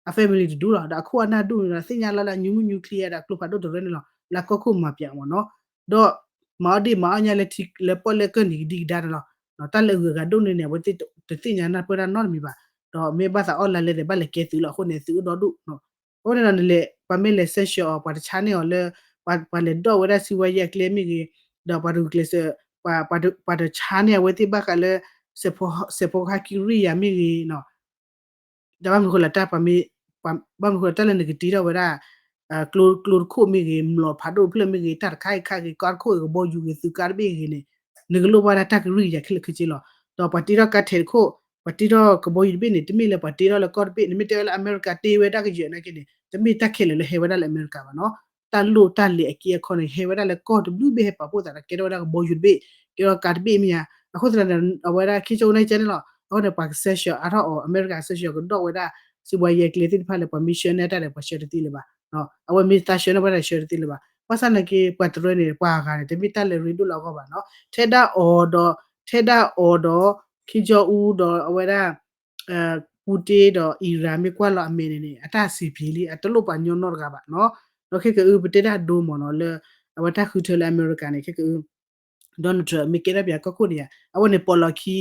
အ family တဒူၣ်လီၤ, ဒီးအခိၣ်အနၢ်ဒူၣ်န့ၣ်ဒီး သ့ၣ်ညါလၢလၢ ညူမုၢ်ညူချံယါဒီးကျိဖးဒိၣ်တရၢန့ၣ်လီၤ, လၢကီၢ်ခိၣ်မၤပၠးမးနီၤ, ဒီးမၤအီၣ်ဒ့ၣ်မၤအီၣ်ညါလၢထံလၢပီၣ်လဲၣ်ကၢၢ်နံၤကဒံကဒါန့ၣ်လီၤ, တၢ်လၢအဂုၤအဂၤဒိၣ်န့ၢ်န့ၣ် အဝဲသ့ၣ်တသ့ၣ်ညါနၢ်ပၢၢ်တၢ်နီတမံၤဘၣ်, ဒီးမ့ၢ်ဘၣ်သးအီၣ်လါလဲသ့ၣ် ဘၣ်လဲၤကဲသုးလီၤ, အဃိန့ၣ် သုးအိၣ်ဒီဒူၣ် အဃိန့ၣ်ဒီးနလဲၤ ပှၤမ့ၢ်လဲၤ sanction အီၤ ပှၤတဆါန့ၢ်အီၤလၢ ပှၤလဲၤဒီးဝဲဒၣ်စံးဝဲယဲၢ်ကျဲမ့ၢ်ဂ့ၤ, ဒီးပှၤတဂုာ်ကျဲးစၢး ပှၤတဆါန့ၢ်အဝဲသ့ၣ်ဘၣ်ဃးလၢ စဲးဖိဟါကံရံၣ်ယၤမ့ၢ်ဂ့ၤနီၤ, ဒီးဘၣ်မနုၤဃိလၢတၢ်ပှၤမ့ၢ် ဘၣ်မနုၤဃိလၢတၢ်လၢနကတ့ထီၣ်ဝဲဒၣ် ကျိတခိၣ်မ့ၢ်ဂ့ၤ, မျိာ်ဖးဒိၣ်တဖျၢၣ်မ့ၢ်ဂ့ၤ, တၢ်တခါအံၤခါဂ့ၤ, ကါတခိၣ်ဂ့ၤ, ကဘီယူၤဂ့ၤ, သုးကါတဘ့ၣ်ဂ့ၤန့ၣ် နကလိၣ်ဘၣ်ဒၣ်တၢ်ကရံၣ်ကယၤခဲလၢာ်ခဲဆ့လီၤ, ဒီးပှၤတ့ထီၣ်ကါထဲးတခိၣ်, ပှၤတ့ထီၣ်ကဘီယူၤတဘ့ၣ်န့ၣ် တမ့ၢ်လၢပှၤတ့ထီၣ်လၢကီၢ်တဘ့ၣ်, နမ့ၢ်တဲဝဲလၢအမဲရကၤတ့ဝဲဒၣ်ကယဲၢ်နာ်က့န့ၣ် တမ့ၢ်တၢ်ခဲလၢာ်လၢဟဲဝဲဒၣ်လၢအမဲရကၤဘၣ်နီၤ, တၢ်လိၣ်တၢ်လဲၤအက့အခီန့ၣ် ဟဲဝဲဒၣ်လၢကီၢ်တဘျုးဘ့ၣ်ဟဲပာ်ဖှိၣ်သးဒီး ကဲထီၣ်ဝဲဒၣ်ကဘီယူၤတဘ့ၣ်, ကဲထီၣ်ကါတဘ့ၣ်မ့ၢ်ဧါ, အဃိသတးန့ၣ် အဝဲဒၣ် Kim Jong Un န့ၣ်ကဲန့ၣ်လီၤ, အဃိန့ၣ် ပှၤက sanction အါထီၣ်အီၤ အမဲရကၤ sanction ကဒီးဝဲဒၣ် စံးဘှါယဲၢ်ကျဲသ့ၣ်တဖၣ်လၢပှၤမ့ၢ်ဆှၢန့ၢ်တၢ်ဒီးပှၤဆှၢတသ့လၢၤဘၣ်, အဝဲမ့ၢ်သးဆှၢန့ၢ်ပှၤတၢ်ဆှၢတသ့လၢၤဘၣ်, ဘၣ်ဆၣ်နာ်က့ ပှၤတရၢန့ၣ် ပှၤအဂၤန့ၣ် တမ့ၢ်တၢ်လၢရ့ဒိၣ်လၢအဂီၢ်ဘၣ်နီၤ, ထဲဒၣ်အီၤဒီး ထဲဒၣ်အီၤဒီး Kim Jong Un ဒီးအဝဲဒၣ် Putin ဒီး Iran မ့ၢ်ကွၢ်လီၤအမဲာ်န့ၣ်န့ၣ် အတၢ်စံးပျ့ၤလံ အတလိၣ်ပှၤညီနီတဂၤဘၣ်နီၤ, ဒီးခဲကအု ပတဲတၢ်ဒိမ့ၢ်နီၤ လၢ အဝဲတၢ်ဃုထၢလၢအမဲရကၤန့ၣ် ခဲကအု Donald Trump မ့ၢ်ကဲထီၣ်ပှၤကီၢ်ခိၣ်န့ၣ်ဧါ, အဝဲန့ၣ် ပိာ်လီၤခံ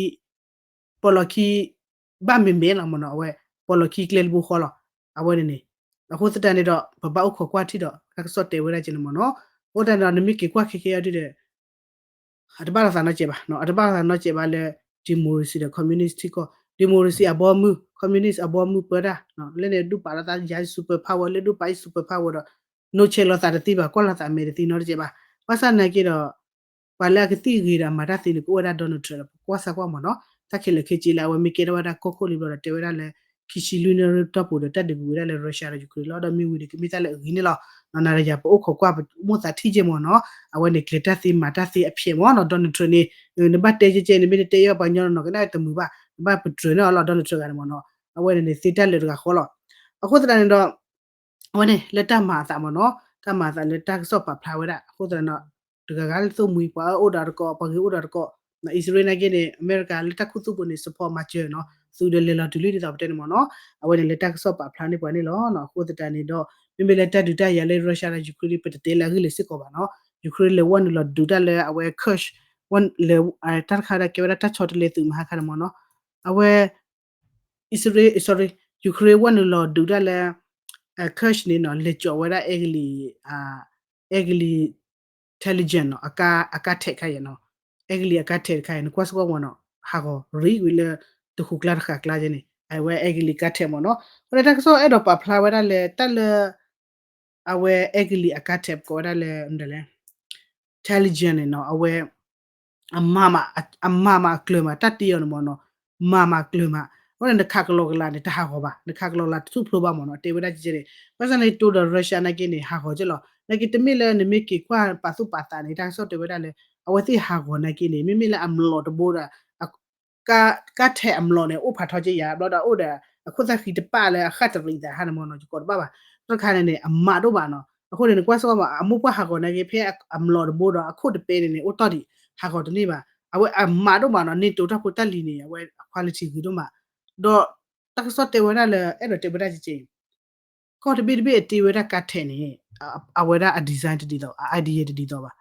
ပိာ်လီၤခံ ဘၣ်မဲာ်မဲာ်လီၤမ့ၢ်နီၤ, အဝဲ ပိာ်လီၤခံကျဲတဘိဃီလီၤ, အဝဲန့ၣ်န့ၣ်, အဃိသတးန့ၣ်ဒီး ပဘၣ်အိၣ်ခိးကွၢ်ထံဒီး တၢ်ကစီၣ်တဲဝဲဒၣ်ကဲန့ၣ်မ့ၢ်နီၤ, အဃိသတးန့ၣ်ဒီး နမ့ၢ်က့ၤကွၢ်ခဲခဲအံၤဒ်ဒီး အတဘၣ်လိာ်သးနီတစဲးဘၣ်, အတဘၣ်လိာ်သးနီတစဲးဘၣ်လၢ democracy ဒီး communist ထံကီၢ်, democracy အဘီမုၢ် communist အဘီမုၢ်ပၢတၢ်, လၢန့ၣ်ဒုးပာ်လီၤသးယၤ super power လၢဒုးပာ်အံၤ super power ဒီး နီၢ်ဆဲးလိာ်သးတသ့ဘၣ် ကွၢ်လိာ်သးမဲာ်တသ့နီတစဲးဘၣ်, ဘၣ်ဆၣ်နာ်က့ဒီး ပှၤလၢအကသံၣ်ဂ့ၤဒီးအမၤတၢ်သ့န့ၣ် ကအိၣ်ဝဲဒၣ် Donald Trump ဒီး ပကွၢ်စၢ်ကွၢ်မ့ၢ်နီၤ, တၢ်ခဲလၢာ်ခဲဆ့လၢအဝဲမ့ၢ်ကဲထီၣ်ဝဲဒၣ်ကီၢ်ခိၣ်လံဘျီဒီး တဲဝဲဒၣ်လၢ ခံဆံလွံၢ်နၣ်ရံၣ်တီၢ်ပူၤဒီး တၢ်ဒုးကဝံၤဝဲဒၣ်လၢ Russia ဒီး Ukraine လီၤ, ဒီးမ့ၢ်ဝံၤဒီးကမ့ၢ်တၢ်လၢအဂ့ၤန့ၣ်လီၤ, နၤဒီးယၤပအိၣ်ခိးကွၢ်ပမိၣ်သးထံၣ်ကဲမ့ၢ်နီၤ, အဝဲန့ၣ်ကျဲၤတၢ်သ့မၤတၢ်သ့အဖျဲးမ့ၢ်နီၤ, Donald Trump န့ၣ် နဘၣ်တဲကဲကဲ နမ့ၢ်တတဲယဲၢ်ပှၤညီနီၤနီၤ ကနၣ်တမုာ်ဘၣ်, နဘၣ်ပတြၢၤန့ၢ်အီၤလီၤ Donald Trump တဂၤန့ၣ်မ့ၢ်နီၤ, အဝဲန့ၣ်န့ၣ်သ့တၢ်လၢာ်တဂၤဃီလီၤ, အဃိသတးန့ၣ်ဒီး အဝဲန့ၣ် လၢတၢ်မၤအသးမ့ၢ်နီၤ, တၢ်မၤအသးလၢတၢ်ကစီၣ်ပာ်ဖျါဝဲဒၣ် အဃိသတးဒီး တဂၤဂၤလၢသိၣ်မှံ ပှၤအၢအိၣ်ဒီးတကိး ပှၤဂ့ၤအိၣ်ဒီးတကိး, အံၣ်စရ့လးနာ်က့န့ၣ် အမဲရကၤလၢတၢ်ခူသူၣ်ပူၤန့ၣ် support မၤစၢၤနီၤ, သုးဒီးလဲၤလီၤတုၤလံဒ်သိးပတဲန့ၣ်မ့ၢ်နီၤ, အဝဲန့ၣ်လၢတၢ်ကစီၣ်ပာ်ဖျါန့ၢ်ပှၤန့ၣ်လီၤ, အဃိသတးန့ၣ်ဒီး မ့မ့ၢ်လၢတၢ်ဒုးတၢ်ယၤလၢ Russia ဒီး Ukraine ပတတဲလၢအဂ့ၢ်လၢၤစ့ၢ်ကီးဘၣ်နီၤ, Ukraine လဲၤဝဲနုာ်လီၤဒုးတၢ်လၢအဝဲ Kursk လၢ တၢ်တခါဒီးကဲဝဲဒၣ်တၢ်ဆီတလဲသုးမဟါခါန့ၣ်မ့ၢ်နီၤ, အဝဲ အံၣ်စရ့လး sorry Ukraine ဝဲနုာ်လီၤဒုးတၢ်လၢ Kursk န့ၣ်နီၤ လဲၤကၠီၤဝဲဒၣ် အဲကလံး အဲကလံး intelligence နီၤ အကါထဲး ခါယဲနီၤ, အဲကလံးအကါထဲးတခါယဲ နကွၢ်စ့ၢ်ကီးမ့ၢ်နီၤ ဟးဂီၤရံဝံၤလၢ တဃူကျါတဃာ်ကျါယဲန့ၣ် အဝဲအဲကလံးကါထဲးမ့ၢ်နီၤ, အဃိဒီးတၢ်ကစီၣ်အဲၣ်ဒိးပာ်ဖျါဝဲဒၣ်လၢတၢ်လၢ အဝဲအဲကလံးအကါထဲး ပကိးဝဲဒၣ်လၢ intelligent န့ၣ်နီၤ အဝဲ အမၤမးအကျၢၤမး တၢ်တ့အီၤန့ၣ်မ့ၢ်နီၤ မၤမးကျၢၤမး အဃိန့ၣ် နခးကလီကလးန့ၣ် တဟးဂီၤဘၣ် နခးကလီကလးတထူၣ်ဖျိဘၣ်မ့ၢ်နီၤ တဲဝဲဒၣ်ကဲကဲန့ၣ် ဘၣ်ဆၣ်န့ၣ် NATO ဒီး Russia နာ်က့န့ၣ် ဟးဂီၤကဲလီၤ နာ်က့တမ့ၢ်လၢနမ့ၢ်က့ၤကွၢ်ပာ်သူၣ်ပာ်သးန့ၣ် တၢ်ကစီၣ်တဲဝဲဒၣ်လၢ အဝဲသ့ၣ်ဟးဂီၤနာ်က့န့ၣ် မ့မ့ၢ်လၢအမျိာ်တဘိဒီး ကါထဲးအမျိာ်န့ၣ် အိၣ်ဖးထီကဲယၤ ဘျီဒီးအိၣ်ဒီး အခိၣ်သၣ်ဃံတပၣ်လၢအဃၣ်တရံးသးဟါန့ၣ်မ့ၢ်နီၤ ယကိးတဘၣ်ဘၣ် တခါန့ၣ်န့ၣ် အမးဒိၣ်ဘၣ်နီၤ အဃိန့ၣ် နကွၢ်စ့ၢ်ကီးမး အမိၢ်ပှၢ်ဟးဂီၤနာ်က့ ဖဲအမျိာ်တဘိဒီး အခိၣ်တပဲန့ၣ်န့ၣ် အိၣ်တီၢ်ဒံး ဟးဂီၤတန့ၢ်ဘၣ် အဝဲအမးဒိၣ်မးနီၤ NATO တၢ်ဖိတၢ်လံၤန့ၣ် အဝဲအ quality ဂ့ၤဒိၣ်မး ဒီးတၢ်ကစီၣ်တဲဝဲဒၣ်လၢ အဲၣ်ဒိးတဲဝဲဒၣ်ကဲကဲ ကီၢ်တဘ့ၣ်တဘ့ၣ်အတ့ဝဲဒၣ်ကါထဲးန့ၣ် အဝဲဒၣ်အ design တဒ်သိး အ idea တဒ်သိးဘၣ်.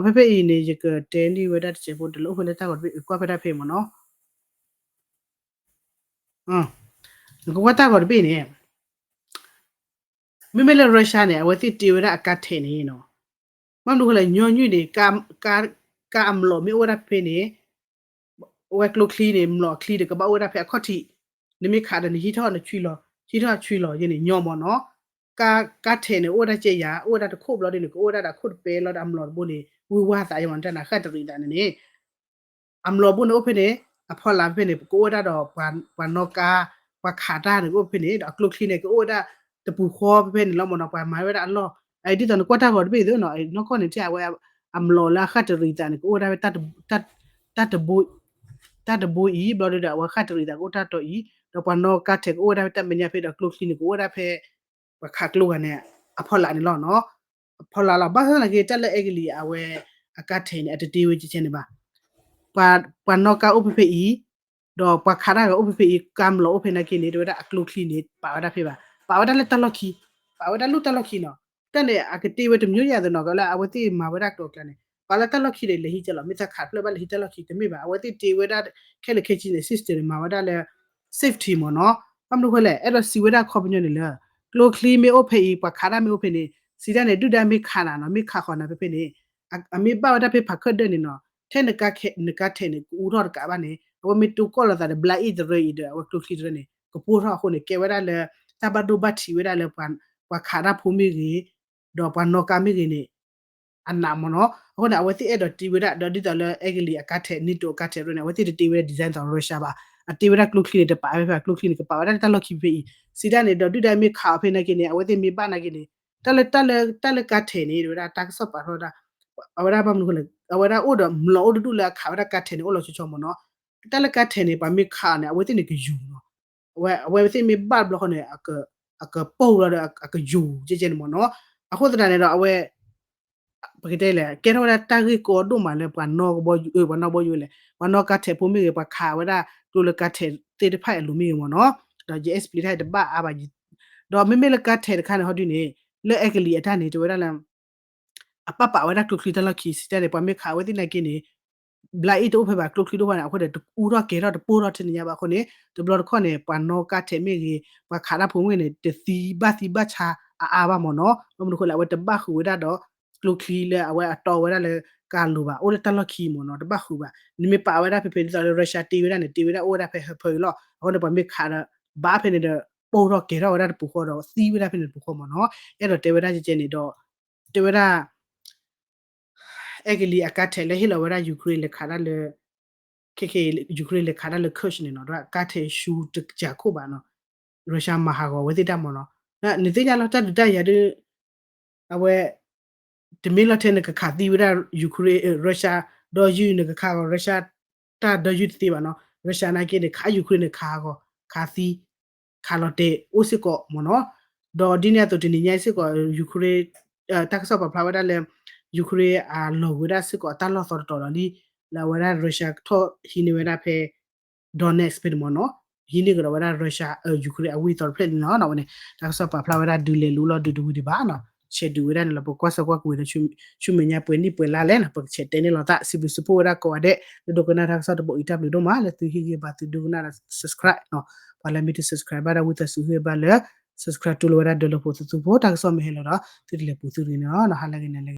ဖဲဖဲအံၤန့ၣ် ယကတဲန့ၢ်ဝဲဒၣ်တစဲးဖိ တလၢအိၣ်ဖဲလၢတၢ်ဂီၤတဘ့ၣ် ကွၢ်ဖဲတၢ်ဖဲမ့ၢ်နီၤ. နကကွၢ်တၢ်ဂီၤတဘ့ၣ်န့ၣ် မ့မ့ၢ်လၢ Russia န့ၣ် အဝဲသ့ၣ်တ့ဝဲဒၣ်အကါထဲးန့ၣ်နီၤ ဘၣ်မနုၤဃိလဲၣ် ညီနုၢ်န့ၣ် ကါအမျိာ်မ့ၢ်အိၣ်ဝဲဒၣ်ဖဲန့ၣ် အဝဲကျိချံန့ၣ် မျိာ်အချံဒီး ကဘၣ်အိၣ်ဝဲဒၣ်ဖဲအခီၣ်ထံး နမ့ၢ်ခးဒီးနဟံးထီၣ်နဆွံလီၤ ဟံးထီၣ်ဆွံလီၤယဲန့ၣ် ညီမ့ၢ်နီၤ. ကါထဲးန့ၣ် အိၣ်ဝဲဒၣ်ကဲယၤ အိၣ်ဝဲဒၣ်တခိၣ်ဘျီဒ်န့ၣ် ကအိၣ်ဝဲဒၣ်ဒီးအခိၣ်တပဲလီၤဒီးအမျိာ်တဘိန့ၣ် ဝံၤဝါသးယဲမ့ၢ်နီၤ တၢ်နၤဃၣ်တရံးသးန့ၣ်န့ၣ် အမျိာ်ဘိန့ၣ်အိၣ်ဖဲန့ၣ် အဖီလာ်ဖဲဖဲန့ၣ် ကအိၣ်ဝဲဒၣ်ဒီး ပှၤနီၣ်ကါ ပှၤခးတၢ်န့ၣ်ကအိၣ်ဖဲန့ၣ် ဒီးအကျိချံန့ၣ် ကအိၣ်ဝဲဒၣ်တပူၤဃီဖဲဖဲန့ၣ်လီၤမ့ၢ်နီၤ ပှၤမၤဝဲဒၣ်အလီၢ် ဒ်သိးနကွၢ်တၢ်ဂီၤတဘ့ၣ်သ့နီၤ နီၢ်ကီၢ်န့ၣ် ထံၣ်အဝဲ အမျိာ်လၢအဃၣ်တရံးသးန့ၣ် ကအိၣ်ဝဲဒၣ်ဖဲ တၢ်တဘိအံၤ ဘျီဒီး အဝဲဃၣ်တရံးသးကအိၣ်တၢ်တီအံၤ ဒီးပှၤနီၣ်ကါထဲးကအိၣ်ဝဲဒၣ်ဖဲတၢ်မဲာ်ညါဖဲဒီးကျိချံန့ၣ် ကအိၣ်ဝဲဒၣ်ဖဲ ပှၤခးကျိဂၤန့ၣ် အဖီလာ်န့ၣ်လီၤနီၤ. အဖီလာ်လီၤ ဘၣ်ဆၣ်သနာ်က့ တၢ်လၢအဲကလံးအဝဲ အကါထဲးန့ၣ် အတတ့ဝဲကဲကဲန့ၣ်ဘၣ် ပှၤနီၣ်ကါအိၣ်ဖဲဖဲအံၤ ဒီးပှၤခးတၢ်ဂၤအိၣ်ဖဲဖဲအံၤ ကါမျိာ်အိၣ်ဖဲနာ်က့န့ၣ် တဲဝဲဒၣ်အကျိချံန့ၣ် ပာ်ဝဲဒၣ်ဖဲဘၣ် ပာ်ဝဲဒၣ်လၢတၢ်လီၢ်ခံ ပာ်ဝဲဒၣ်လၢတၢ်လီၢ်ခံနီၤ. တၢ်န့ၣ် အကတ့ဝဲတမျိးယၤသနီၤကလၢ အဝဲသ့ၣ်မၤဝဲဒၣ်ကျိၤကျါန့ၣ် ပာ်လၢတၢ်လီၢ်ခံဒီး လဲၤဟံးကလီၤ မ့ၢ်သးခးဖျၢၣ်ဘၣ်လဲၤဟံးတၢ်လီၢ်ခံတမ့ၢ်ဘၣ် အဝဲသ့ၣ်တ့ဝဲဒၣ် ခဲလၢာ်ခဲဆ့န့ၣ် system န့ၣ် မၤဝဲဒၣ်လၢ safety မ့ၢ်နီၤ. ဘၣ်မနုၤဃိလဲၣ် အဲၣ်ဒိးစံးဝဲဒၣ်ခီပညီန့ၣ်လၢ ကျိချံမ့ၢ်အိၣ်ဖဲအံၤ ပှၤခးတၢ်မ့ၢ်အိၣ်ဖဲန့ၣ် စံးတၢ်န့ၣ် ဒုၣ်ဒါမ့ၢ်ခးနၤနီၤ မ့ၢ်ခးဃီၤနၤဖဲဖဲန့ၣ် အမ့ၢ်ဘၣ်ဝဲဒၣ်ဖဲဖးခၢၣ်ဒၢၣ်န့ၣ်နီၤ ထဲနကါထဲးန့ၣ် ကအူထီၣ်တကးဘၣ်န့ၣ် အဝဲမ့ၢ်တိကိၢ်လိာ်သးဒီး ဘျါအ့ၣ်တရၢအံၤဒီး အဝဲကျိချံတရၢန့ၣ် ကပိၢ်ထီၣ်အဃိန့ၣ် ကဲဝဲဒၣ်လၢ တၢ်ဘၣ်ဒိဘၣ်ထံးဝဲဒၣ်လၢ ပှၤခးတၢ်ဖိမ့ၢ်ဂ့ၤ ဒီးပှၤနီၣ်ကါမ့ၢ်ဂ့ၤန့ၣ် အနးမ့ၢ်နီၤ. အဃိန့ၣ် အဝဲသ့ၣ်အဲၣ်ဒိးတ့ဝဲဒၣ် ဒီးဒ်သိးလၢအဲကလံးအကါထဲး NATO အကါထဲးရၢန့ၣ် အဝဲသ့ၣ်တတ့ဝဲဒၣ် design သိး Russia ဘၣ်. အတ့ဝဲဒၣ်ကျိချံန့ၣ် တပာ်ဝဲဖဲ ကျိချံန့ၣ် ကပာ်ဝဲဒၣ်လၢတၢ်လီၢ်ခံဖဲအံၤ စံးတၢ်န့ၣ် ဒီးဒုၣ်ဒါမ့ၢ်ခးအီၤဖဲနာ်က့န့ၣ် အဝဲသ့ၣ်မ့ၢ်ဘၣ်နာ်က့န့ၣ် တၢ်လၢ တၢ်လၢ တၢ်လၢကါထဲးန့ၣ် တဲဝဲဒၣ်တၢ်ကစီၣ်ပာ်ထီၣ်ဝဲဒၣ် အဝဲဒၣ်ဘၣ်မနုၤဃိလဲၣ် အဝဲဒၣ်အိၣ်ဒီးမျိာ်အိၣ်တဒူၣ်လၢအခးဝဲဒၣ်ကါထဲးန့ၣ် အိၣ်လီၤဆီဆီမ့ၢ်နီၤ. တၢ်လၢကါထဲးန့ၣ် ပှၤမ့ၢ်ခးအီၤန့ၣ် အဝဲသ့ၣ်န့ၣ်ကယူၤနီၤ အဝဲ အဝဲသ့ၣ်မ့ၢ်ဘၣ်တဘျီဃီန့ၣ် အကပိၢ်လီၤဒီး အကယူၤကဲကဲန့ၣ်မ့ၢ်နီၤ. အဃိသတးန့ၣ်ဒီး အဝဲ ပကတဲလဲၣ် ကဲထီၣ်ဝဲဒၣ်တၢ်ဂ့ၢ်ကီဒိၣ်မးလၢပှၤနီၣ်ကဘီယူၤ ပှၤနီၣ်ဘီယူၤလဲၣ် ပှၤနီၣ်ကါထဲးဖိမ့ၢ်ဂ့ၤ ပှၤခးဝဲဒၣ်ကျိလၢကါထဲးသ့ၣ်တဖၣ်အလိၤမ့ၢ်ဂ့ၤမ့ၢ်နီၤ. ဒီးယ explain တၢ်အံၤတဘၣ်အါဘၣ် ဒီးမ့မ့ၢ်လၢကါထဲးတခါန့ၣ် ဟီဒုန့ၣ် လၢအဲကလံးအတၢ်န့ၣ် တဲဝဲဒၣ်လၢ အပာ်ပာ်ဝဲဒၣ်ကျိချံတၢ်လီၢ်ခံ စံးတၢ်န့ၣ် ပှၤမ့ၢ်ခးအဝဲသ့ၣ်နာ်က့န့ၣ် ဘျါအ့ၣ်တအိၣ်ဖဲဘၣ် ကျိချံတအိၣ်ဘၣ်န့ၣ် အဃိဒီး တအူထီၣ်ကဲၤထီၣ်တပိၢ်ထီၣ်ထဲန့ၣ်ညါဘၣ်အဃိန့ၣ် တဘျီတခီၣ်န့ၣ် ပှၤနီၣ်ကါထဲးမ့ၢ်ဂ့ၤ ပှၤခးတၢ်ဖိမ့ၢ်ဂ့ၤန့ၣ် တသံဘၣ်သံဘၣ်ဆါအါအါဘၣ်မ့ၢ်နီၤ. ဘၣ်မနုၤဃိလဲၣ် အဝဲတဘၣ်ဃုာ်ဝဲဒၣ်ဒီး ကျိချံလၢအဝဲအတီဝဲဒၣ်လၢကါလိၤဘၣ် အိၣ်လၢတၢ်လီၢ်ခံမ့ၢ်နီၤ တဘၣ်ဃုာ်ဘၣ်. နမ့ၢ်ပာ်ဝဲဒၣ်ဖဲဖဲဒ်သိးလၢ Russia တ့ဝဲဒၣ်န့ၣ် တ့ဝဲဒၣ်အိၣ်ဝဲဒၣ်ဖဲဟၢဖၢအံၤလီၤ. အဃိန့ၣ် ပှၤမ့ၢ်ခးဒီး ဘၣ်ဖဲန့ၣ်ဒီး ပိၢ်ထီၣ်ကဲၤထီၣ်ဝဲဒၣ်တပူၤဃီဒီး သံဝဲဒၣ်ဖဲန့ၣ်တပူၤဃီမ့ၢ်နီၤ. အဲၣ်ဒိးတဲဝဲဒၣ်ကဲကဲန့ၣ်ဒီး တဲဝဲဒၣ် အဲကလံးအကါထဲးလၢဟ့ၣ်လီၤဝဲဒၣ် Ukraine လဲၤခးတၢ်လၢ ခဲခဲ Ukraine လဲၤခးတၢ်လၢ Kursk န့ၣ်နီၤ ဒီးကါထဲးဆူတကးခိၣ်ဘၣ်နီၤ Russia မၤဟးဂီၤဝဲသ့ၣ်တၢ်မ့ၢ်နီၤ. နသ့ၣ်ညါလီၤ တၢ်ဒုးတၢ်ယၤဒုး အဝဲ တမ့ၢ်လီၤထဲနကခးသံဝဲဒၣ် Ukraine Russia ဒီးယုၢ် နကခးဂီၤ Russia တၢ်ဒီးယုၢ်တသ့ဘၣ်နီၤ. Russia နာ်က့န့ၣ် ခး Ukraine န့ၣ် ခးဂီၤ ခးသံ ခးလီၤတဲာ်အိၣ်စ့ၢ်ကီးမ့ၢ်နီၤ. ဒီးဒ်န့ၣ်အသိးတနံၤညါအံၤစ့ၢ်ကီး Ukraine တၢ်ကစီၣ်ပာ်ဖျါဝဲဒၣ်လၢ Ukraine အလီၤဝဲဒၣ်စ့ၢ်ကီးအတၢ်လီၢ်သီတတီၤဒီးလံ လၢအဝဲဒၣ် Russia ကထီၣ်ဟံးန့ၢ်ဝဲဒၣ်ဖဲ Donetsk ဖဲန့ၣ်မ့ၢ်နီၤ ဟံးန့ၢ်ကဒီးဝဲဒၣ် Russia Ukraine အဝ့ၢ်သီတဖျၢၣ်န့ၣ်လီၤ. အဝဲန့ၣ် တၢ်ကစီၣ်ပာ်ဖျါဝဲဒၣ်ဒုးလဲၤလူလီၤဒုးတဝံၤဒံးဘၣ်နီၤ ဆဲးဒုးဝဲဒၣ်န့ၣ်လီၤ ပကွၢ်စၢၤကွၢ်က့ၤဝဲဒီး ဆူမဲာ်ညါပှဲၤနံၣ်ပှဲၤလါလဲၣ်နီၤ ပကဆဲးတဲန့ၢ်လီၤသး စံးဘျုးစံးဖှိၣ်ဝဲဒၣ်ကိးဂၤဒဲး လၢဒိကနၣ်တၢ်ကစီၣ်တဘိအံၤ တၢ်ဘျုးဒိၣ်မး လၢသုဟ့ၣ်ဂံၢ်ဘါသုဒိကနၣ်ဒီး subscribe နီၤ ပှၤလၢမ့ၢ်တ subscribe ဘၣ်ဒီးဝံသးစူၤဟ့ၣ်ဂံၢ်ဘါလၢ subscribe တူၢ်လိာ်ဝဲဒၣ်ဒၢလၢဖိသသူဖိ တၢ်ကစီၣ်မ့ၢ်ဟဲလီၤဒီး သုတလဲၤပူၤသုတဂ့ၤန့ၣ်လီၤ ဟါလၢဂ့ၤန့ၣ်လၢ